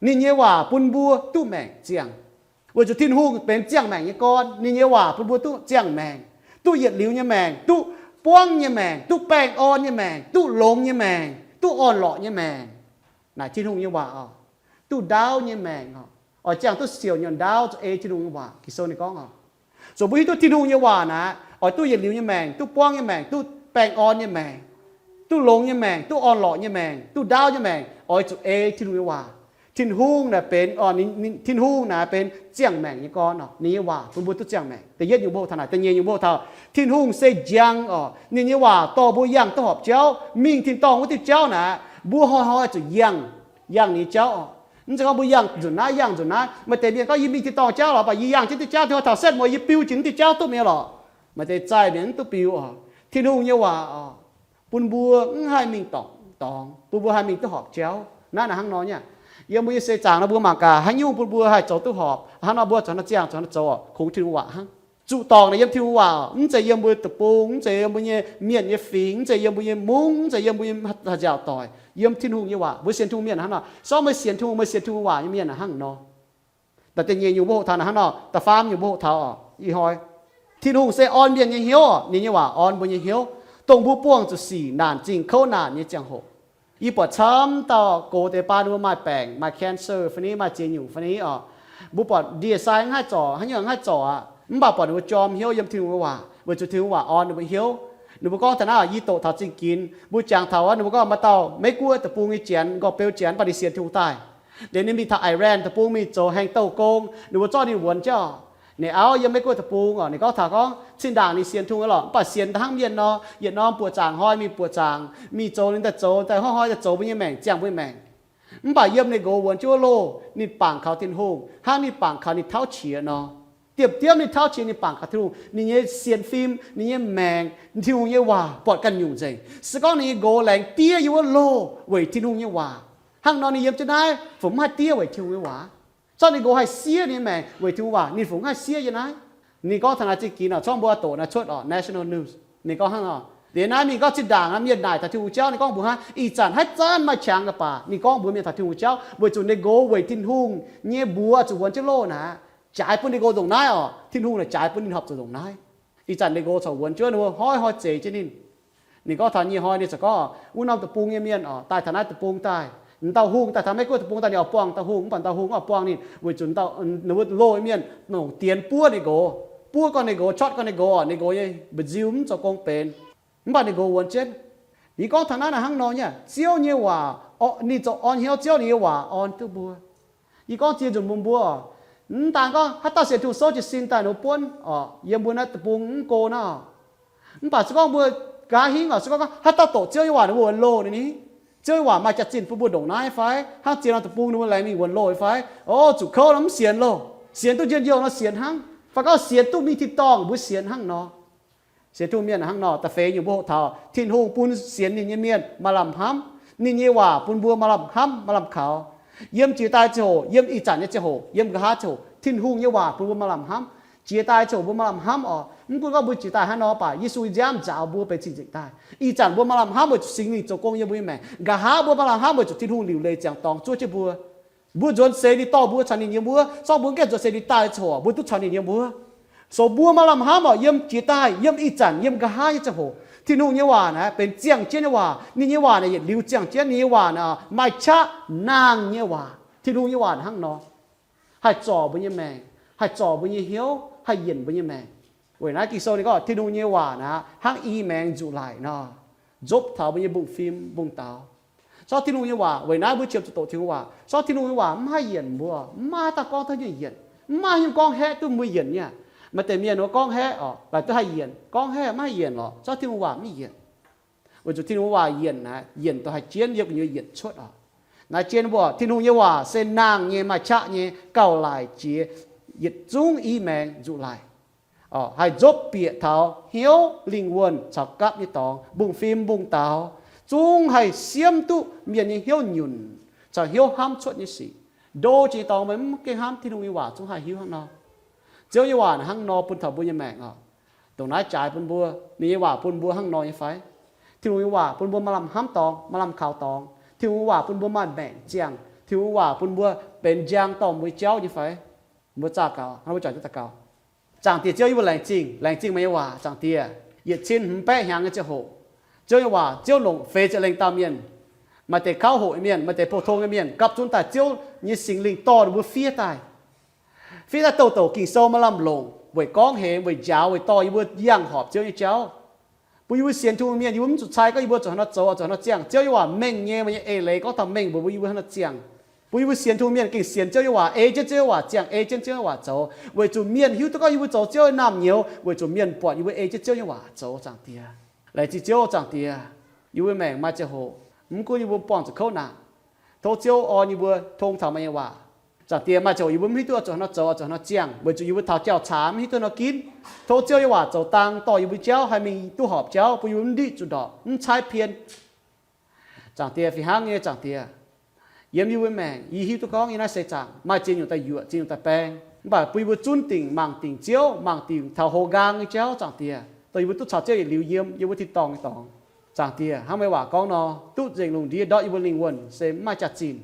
Ninh nyei waac bun mbuo duqv maengc ziangh. Weic zuqc Tin-Hungh benx ziangh maengc nyei gorn, ninh nyei waac bun mbuo duqv ziangh maengc, duqv yietc liuz nyei maengc, duqv buangv nyei maengc, duqv baengh orn nyei maengc, duqv longx nyei maengc, duqv orn-lorqc nyei maengc. Naaic Tin-Hungh nyei waac oc. Duqv ndaauv nyei maengc oc. Oix ziangh duqv siouc nyei ndaauv zuqc ei Tin-Hungh nyei waac. Ging-Sou ninh gorngv oc, zuqc mbuo hiuv duqv Tin-Hungh nyei waac naaic, oix duqv yietc liuz nyei maengc, duqv buangv nyei maengc, duqv baengh orn nyei maengc, duqv longx nyei maengc, duqv orn-lorqc nyei maengc, duqv ndaauv nyei maengc, oix zuqc ei Tin-Hungh nyei waac. Tin-Hungh naaic benx, Tin-Hungh naaic benx ziangh maengc nyei gorn oc. Ninh nyei waac bun mbuo duqv ziangh maengc. Da'yietv nyungc mbuo hoqc taux naaic. Da'nyeic nyungc mbuo hoqc taux Tin-Hungh se njang oc. Ninh nyei waac dorh mbuo yangh duqv horpc jauv. Mingh tin-dorngh wuov diuh jauv naaic, mbuo hnoi-hnoi zuqc yangh, yangh ninh nyei jauv oc. Mv zeiz gorngv mbuo yangh nzunc naaiv, yangh nzunc naaiv. Maaih deix mienh gorngv, Yie mingh tin-dorngh jauv lorqc, mv baac yie yangh jienv diuh jauv, tin-dorngh taux setv mueiz yie biu jiex naaiv diuh jauv duqv mi'aqv lorqc. Maaih deix zaih mienh mv duqv biu oc. Tin-Hungh nyei waac oc, bun mbuo mv haih mingh dorngc, dorngx, bun mbuo haih mingh duqv horpc jauv. Naaiv naaic hnangv nor nyei. Yiem mbuo nyei seix zaangc nor mbuo mangc gaax haaix nyungc bun mbuo haih zoux duqv horpc, hnangv nor mbuo zoux naaiv ziangh, zoux naaiv zoux oc, kungx Tin-Hungh waac hnangv. Zuqc dorngc naaic yiem Tin-Hungh waac, mv zeiz yiem mbuo deic-bung, mv zeiz yiem mbuo nyei mienh nyei fingx, mv zeiz yiem mbuo nyei mungv, mv zeiz yiem mbuo nyei nziaauc doic, yiem Tin-Hungh nyei waac. Mbuo sienx Tin-Hungh mienh hnangv nor. Se gorngv meih sienx Tin-Hungh, meih sienx Tin-Hungh waac nyei mienh hnangv nor. Da'da'nyeic nyungc mbuo hoqc taux naaic hnangv nor, da'faam nyungc mbuo hoqc taux oc, ih hnoi, Tin-Hungh se orn mienh nyei hnyouv oc, ninh nyei waac orn mbuo nyei hnyouv, dongh mbuo buangh zuqc sic naanc zingh kouv naanc nyei ziangh hoc. Yie buatc camv dauh gox deix baan ninh mbuo maaih baengc, maaih cancer fai ni, maaih ziex nyungc fai ni oc. Mbuo buatc ndie-sai mv haih zorc, haaix nyungc mv haih zorc aqv. Mv baac buatc ninh mbuo jorm hnyouv yiem Tin-Hungh nyei waac weic zuqc Tin-Hungh waac orn ninh mbuo hnyouv. Ninh mbuo gorngv taux naaiv, yie doqc taux zingh ginx, mbuo jangx taux wuov, ninh mbuo gorngv maaih dauh Meiv-Guoqv deic-bung nyei janx, nqoi beu janx, mv baac ninh sienx Tin-Hungh daaih. Liuz ninh mingh taux Iran deic-bung mingh zoux haengh douh gong, ninh mbuo zorqv ninh wuonx jienv oc. Ninh auv yiem Meiv-Guoqv deic-bung oc, ninh gorngv taux gorngv cin-ndaangc ninh sienx Tin-Hungh lorqc, mv baac sienx da'hnangv mienh nor, yietc norm buoqc zaangc hnoi mingh buoqc zaangc, mingh zoux ninh daaih zoux, daaih hnoi-hnoi daaih zoux mbuo nyei maengc, ziangh mbuo nyei maengc. Mv baac yiem ninh nqox wuonx jienv wuov loh, ninh bangc kaux Tin-Hungh hnangv ninh bangc kaux ninh tauv qiex nor. Diemv-diemv ninh tauv qiex ninh bangc kaux Tin-Hungh, ninh nyei sienx fim, ninh nyei maengc, Tin-Hungh nyei waac buatc ganh nyungc nzengc. Se gorngv ninh nyei nqox laengz diev yiem wuov loh weic Tin-Hungh nyei waac, hnangv nor ninh yiem jienv naaiv fungc mv haih diev weic Tin-Hungh nyei waac? Zorqv ninh nqox haih siev ninh nyei maengc weic Tin-Hungh waac, ninh fungc mv haih siev yiem naaiv? Ninh gorngv taux naaiv zingh ginx oc, zorqv mbuo doqc naaiv cuotv oc, national news. Ninh gorngv hnangv nor, liuz naaiv mingh gorngv cin-ndaangc aqv, mienh naaic taux Tin-Hungh jauv, ninh gorngv mbuox hnangv, ih zanc haaix zanc maaih qangx ga'baac ninh gorngv mbuox mienh taux Tin-Hungh jauv, weic zuqc ninh nqox weic Tin-Hungh nyei mbuox zuqc wuonx jienv loh naaic, jaaix bun ninh nqox ndongc naaiv oc. Tin-Hungh naaic jaaix bun ninh horpc zuqc ndongc naaiv. Ih zanc ninh nqox corc wuonx jienv wuov, hnoi-hnoi zeix jienv ninh. Ninh gorngv taux nyei hnoi ninh corc gorngv, wuov norm deic-bung nyei mienh oc, daaih taux naaiv deic-bung daaih, dauh hungh daaih taux Meiv-Guoqv deic-bung daaih, ninh oix buangh dauh hungh, mv baac dauh hungh oix buangh ninh weic zuqc ninh mbuo loh mienh nongc dienx buov ninh nqox, buov gau ninh nqox, cuotv gau ninh nqox, ninh nqox nyei mba'nziu mv zoux gong benx. Mv baac ninh nqox wuonx jienv. Yie gorngv taux naaiv naaic hnangv nor nyei, Ziouv nyei waac, ninh zoux orn hnyouv, Ziouv ninh nyei waac orn duqv mbuo. Yie gorngv ziex nzunc mbuox mbuo, mv daan gorngv haaix dauh sienx Tin-Hungh souv jiez sin daaih ninh mbuo buonv oc, yiem mbuo naaiv deic-bung mv go naaiv. Mv baac se gorngv mbuo nqa'haav hingv oc, se gorngv haaix dauh doqc Ziouv nyei waac ninh mbuo wuonx loh ninh ni. Ziouv nyei waac maaih jaax-zinh bun mbuo ndongc naaiv fai? Hnangv ziex norm deic-bung ninh mbuo laengz mingh wuonx loh fai? O, zuqc kouv nor mv sienx loh. Sienx duqv njien-youh nor sienx hnangv. Fai gorngv sienx duqv mingh tin-dorngh mbuo sienx hnangv nor. Sienx Tin-Hungh mienh hnangv nor. Da'feix nyungc mbuo hoqc taux Tin-Hungh bun sienx ninh nyei mienh maaih lamh hnamv. Ninh nyei waac bun mbuo maaih lamh hnamv, maaih lamh kaux. Yiem jiex daaih ziangh hoc, yiem ih zanc nyei ziangh hoc, yiem nqa'haav ziangh hoc, Tin-Hungh nyei waac bun mbuo maaih lamh hnamv. Jiex daaih ziangh hoc mbuo maaih lamh hnamv oc. Mv gunv gorngv mbuo jiex daaih hnangv nor, mv baac Yesu nziaamv nzaaux mbuo benx cing-nzengc daaih. Ih zanc mbuo maaih lamh hnamv weic zuqc Singx Lingh zoux gong yiem mbuo nyei maengc. Nqa'haav mbuo maaih lamh hnamv weic zuqc Tin-Hungh liuc leiz ziangx dorngx zuov jienv mbuo. Mbuo nzuonx seix ninh dorh mbuo caux ninh yiem wuov, zorqv mbuo gaengh nzuonx seix ninh daaih ziangh hoc mbuo duqv caux ninh yiem wuov. So mbuo maaih lamh hnamv oc, yiem jiex daaih, yiem ih zanc, yiem nqa'haav nyei ziangh hoc, Tin-Hungh nyei waac naaiv benx ziangh jienv nyei waac. Ninh nyei waac naaic yietc liuz ziangh jienv. Ninh nyei waac naaic maaih qaqv nangh nyei waac. Tin-Hungh nyei waac hnangv nor, haih zorc mbuo nyei maengc, haih zorc mbuo nyei hnyouv, haih yienc mbuo nyei maengc. Weic naaiv Ging-Sou ninh gorngv Tin-Hungh nyei waac naaic hnangv i maengx nzuqc laic nor, nzopv taux mbuo nyei mbungv-fim mbungv-daux. Sortv Tin-Hungh nyei waac, weic naaiv mbuo qiemx zuqc doqc Tin-Hungh waac. Sortv Tin-Hungh nyei waac mv haih yienc mbuo, mv maaih haaix dauh gorngv duqv yienc, mv maaih haaix nyungc gorngv haeqv duqv mbuo yienc nyei. Maaih deix mienh wuov gorngv haeqv oc, laaix duqv haih yienc, gorngv haeqv mv haih yienc lorqc. Sortv Tin-Hungh waac mv yienc. Weic zuqc Tin-Hungh waac yienc naaic, yienc dongh haih jienv yiem gu'nyuoz yienc cuotv oc. Naaiv jienv mbuo, Tin-Hungh nyei waac se nangh nyei, maaih qaqv nyei, gauh laic jiex yietc zungv i maengx nzuqc laic. Haih nzopv bieqc taux hnyouv, lingh wuonh caux gapv nyei dorngx, mbungv-fim mbungv-daux, zungv haih siemv duqv mienh nyei hnyouv nyunc caux hnyouv hnamv cuotv nyei sic. Ndo jiex nyei dorngx meih mv gengh hnamv, Tin-Hungh nyei waac zungv haih hiuv hnangv nor. Ziouv nyei waac hnangv nor bun taux mbuo nyei maengc oc. Dongh naaiv jaaix bun mbuo, ninh nyei waac bun mbuo hnangv nor nyei fai? Tin-Hungh nyei waac bun mbuo maaih lamh hnamv dorngx, maaih lamh kaux dorngx. Tin-Hungh nyei waac bun mbuo maaih maengc ziangh. Tin-Hungh nyei waac bun mbuo benx njang dorh mbuo jauv nyei fai? Mbuo zaah gaux, mbuo juangc jienv daux gaux. Zaangc Diex Ziouv, yie mbuo laengz zingh, laengz zingh meih nyei waac, Zaangc Diex. Yietc cin hmz baeqv hnyangx nyei ziangh hoc, Ziouv nyei waac, Ziouv longc feix ziepc lengh dauh mienh, maaih deix kauv hoqc nyei mienh, maaih deix pou-tong nyei mienh, gapv zunv daaih Ziouv nyei Singx Lingh dorh ninh mbuo fiev daaih. Fiev daaih douc douc Ging-Sou maaih lamh longc weic gorngv hemx, weic njaaux, weic dorh yie mbuo yangh horpc Ziouv nyei jauv. Bun yie mbuo sienx Tin-Hungh mienh, yie mbuo mv zuqc cai gorngv yie mbuo zuqc haaix nor zoux, zuqc haaix nor ziangh. Ziouv nyei waac mengh nyei, meih nyei eix leiz gorngv taux mengh mbuox mbuo yie mbuo haaix nor ziangh. Bun yie mbuo sienx Tin-Hungh mienh gengh sienx Ziouv nyei waac, ei jienv Ziouv nyei waac ziangh, ei jienv Ziouv nyei waac zoux, weic zuqc mienh hiuv duqv gorngv yie mbuo zoux Ziouv nyei naamh nyouz, weic zuqc mienh buatc yie mbuo ei jienv Ziouv nyei waac zoux, Zaangc Diex. Laengz zingh Ziouv, Zaangc Diex. Yie mbuo maengc maaih ziangh hoc, mv gunv yie mbuo buangh zuqc kouv naanc, tov Ziouv orn yie mbuo tong taux meih nyei waac. Zaangc Diex, maaih ziangh hoc yie mbuo mv hiuv duqv oix zuqc haaix nor zoux, oix zuqc haaix nor ziangh, weic zuqc yie mbuo taux jauv-caax mv hiuv duqv haaix nor ginv. Tov Ziouv nyei waac zoux dang dorh yie mbuo jauv, haih mingh duqv horpc jauv, bun yie mbuo mv ndiqv zuqc ndorpc, mv caaiv pien. Zaangc Diex, fih hnangv nyei Zaangc Diex, yiem yie mbuo maengc, yie hiuv duqv gorngv yiem naaiv seix zaangc maaih ziex nyungc daaih yuoqc, ziex nyungc daaih baeng. Mv baac bun yie mbuo zunv dingc, mangc dingc Ziouv, mangc dingc taux houx nqaang nyei jauv, Zaangc Diex, dongh yie mbuo duqv caux Ziouv yietc liuz yiem, yiem wuov tin-dorngh nyei dorngx. Zaangc Diex, hnangv meih waac gorngv nor, duqv nzengc lungh ndiev ndortv yie mbuo lingh wuonh se mv maaih jaax-zinh.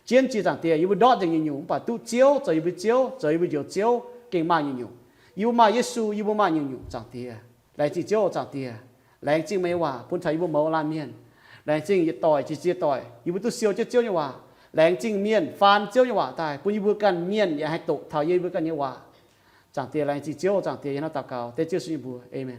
Jienv jiex Zaangc Diex, yie mbuo ndortv nzengc nyungc-nyungc, mv baac duqv Ziouv zoux yie mbuo Ziouv, zoux yie mbuo Njoux Ziouv, gengh maaih nyungc-nyungc. Yie mbuo maaih Yesu, yie mbuo maaih nyungc-nyungc, Zaangc Diex. Laengz zingh Ziouv, Zaangc Diex. Laengz zingh meih nyei waac bun taux yie mbuo mouz laanh mienh. Laengz zingh yietc doic jiex ziex doic yie mbuo duqv siou jienv Ziouv nyei waac. Laengz zingh mienh faan Ziouv nyei waac daaih, bun yie mbuo ganh mienh yaac haih doqc taux yie mbuo ganh nyei waac. Zaangc Diex, laengz zingh Ziouv, Zaangc Diex, yie hnamv daux gaux dengv Ziouv Yesu nyei mbuox. Aamen.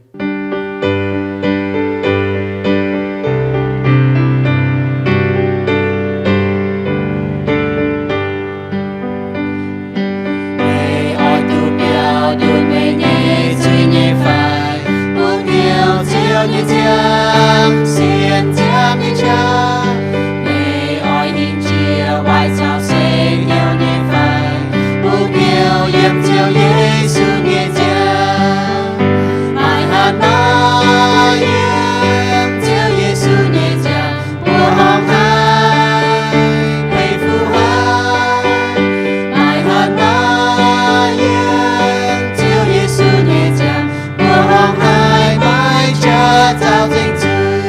Meih oix duqv biaux nduqc meih nyei zuiz nyei fai? Mbuo biaux Ziouv nyei nziaamv, sienx nziaamv nyei qaqv. Meih oix hingh jiex waaic caux seix hnyouv nyei fai? Mbuo biaux yiem Ziouv Yesu nyei nziaamv. Maaih hatc maaz yiem Ziouv Yesu nyei nziaamv, mbuo horngh haiz, peix fuqv haiz. Maaih hatc maaz yiem Ziouv Yesu nyei nziaamv, mbuo horngh haiz maiv jaax zaux nzengc zuiz.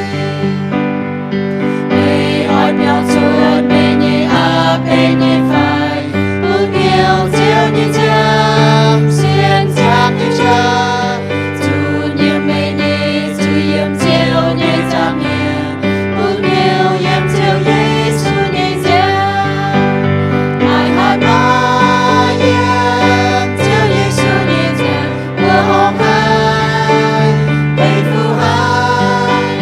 Meih oix biaux cuotv meih nyei aqv benx nyei fai? Mbuo biaux Ziouv nyei nziaamv, sienx nziaamv nyei qaqv. Zuqc nyiemc meih nyei zuiz yiem Ziouv nyei nza'hmien. Mbuo biaux yiem Ziouv Yesu nyei nziaamv. Maaih hatc maaz yiem Ziouv Yesu nyei nziaamv, mbuo horngh haiz, peix fuqv haiz.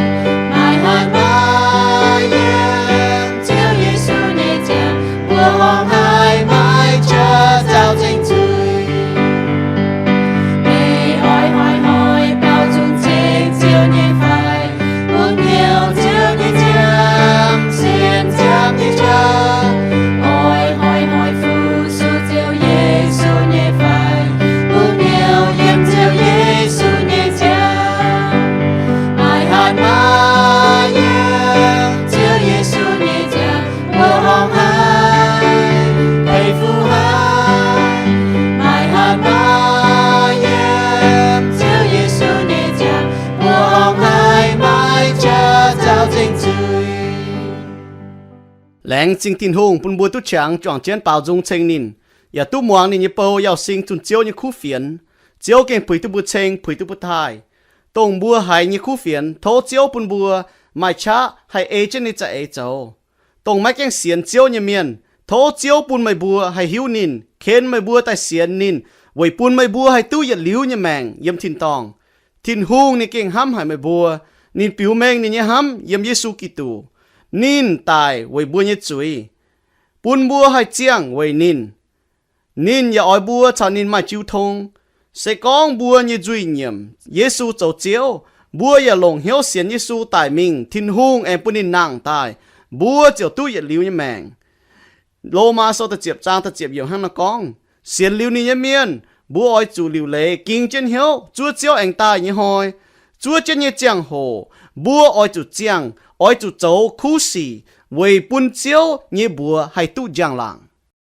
Maaih hatc maaz yiem Ziouv Yesu nyei nziaamv, mbuo horngh haiz maiv jaax zaux nzengc zuiz. Meih oix hnoi-hnoi baaux nzung ceng Ziouv nyei fai? Mbuo biaux Ziouv nyei nziaamv, sienx nziaamv nyei qaqv. Oix hnoi-hnoi fu-sux Ziouv Yesu nyei fai? Mbuo biaux yiem Ziouv Yesu nyei nziaamv. Maaih hatc maaz yiem Ziouv Yesu nyei nziaamv, mbuo horngh haiz, peix fuqv haiz. Maaih hatc maaz yiem Ziouv Yesu nyei nziaamv, mbuo horngh haiz maiv jaax zaux nzengc zuiz. Laengz zingh Tin-Hungh bun mbuo duqv qangx juangc jienv baaux nzung ceng ninh, yaac duqv muangx ninh nyei bou Yauz Sing zunh Ziouv nyei kuv fienx. Ziouv gengh puix duqv mbuo ceng, puix duqv mbuo taaih. Dongh mbuo haiz nyei kuv fienx, tov Ziouv bun mbuo maaih qaqv haih ei jienv ninh nyei za'eix zoux. Dongh maiv gaengh sienx Ziouv nyei mienh, tov Ziouv bun meih mbuo haih hiuv ninh, ken meih mbuo daaih sienx ninh, weic bun meih mbuo haih duqv yietc liuz nyei maengc yiem tin-dorngh. Tin-Hungh ninh gengh hnamv haic meih mbuo. Ninh biux mengh ninh nyei hnamv yiem Yesu Giduc. Ninh daic weic mbuo nyei zuiz, bun mbuo haih ziangh weic ninh. Ninh yaac oix mbuo caux ninh maaih jiu tong. Se gorngv mbuo nyei nzuih nyiemc Yesu zoux Ziouv, mbuo yaac longc hnyouv sienx Yesu daic mingh, Tin-Hungh aengx bun ninh nangh daaih, mbuo ziouc duqv yietc liuz nyei maengc. Lomaa Sou da'ziepc zaang da'ziepc yiemc hnangv naaiv gorngv, sienx liuz ninh nyei mienh, mbuo oix zuqc liuc leiz ging jienv hnyouv zuov Ziouv aengx daaih nyei hnoi. Zuov jienv nyei ziangh hoc, mbuo oix zuqc ziangh, oix zuqc zoux kuv sic, weic bun Ziouv nyei mbuox haih duqv njang-laangc.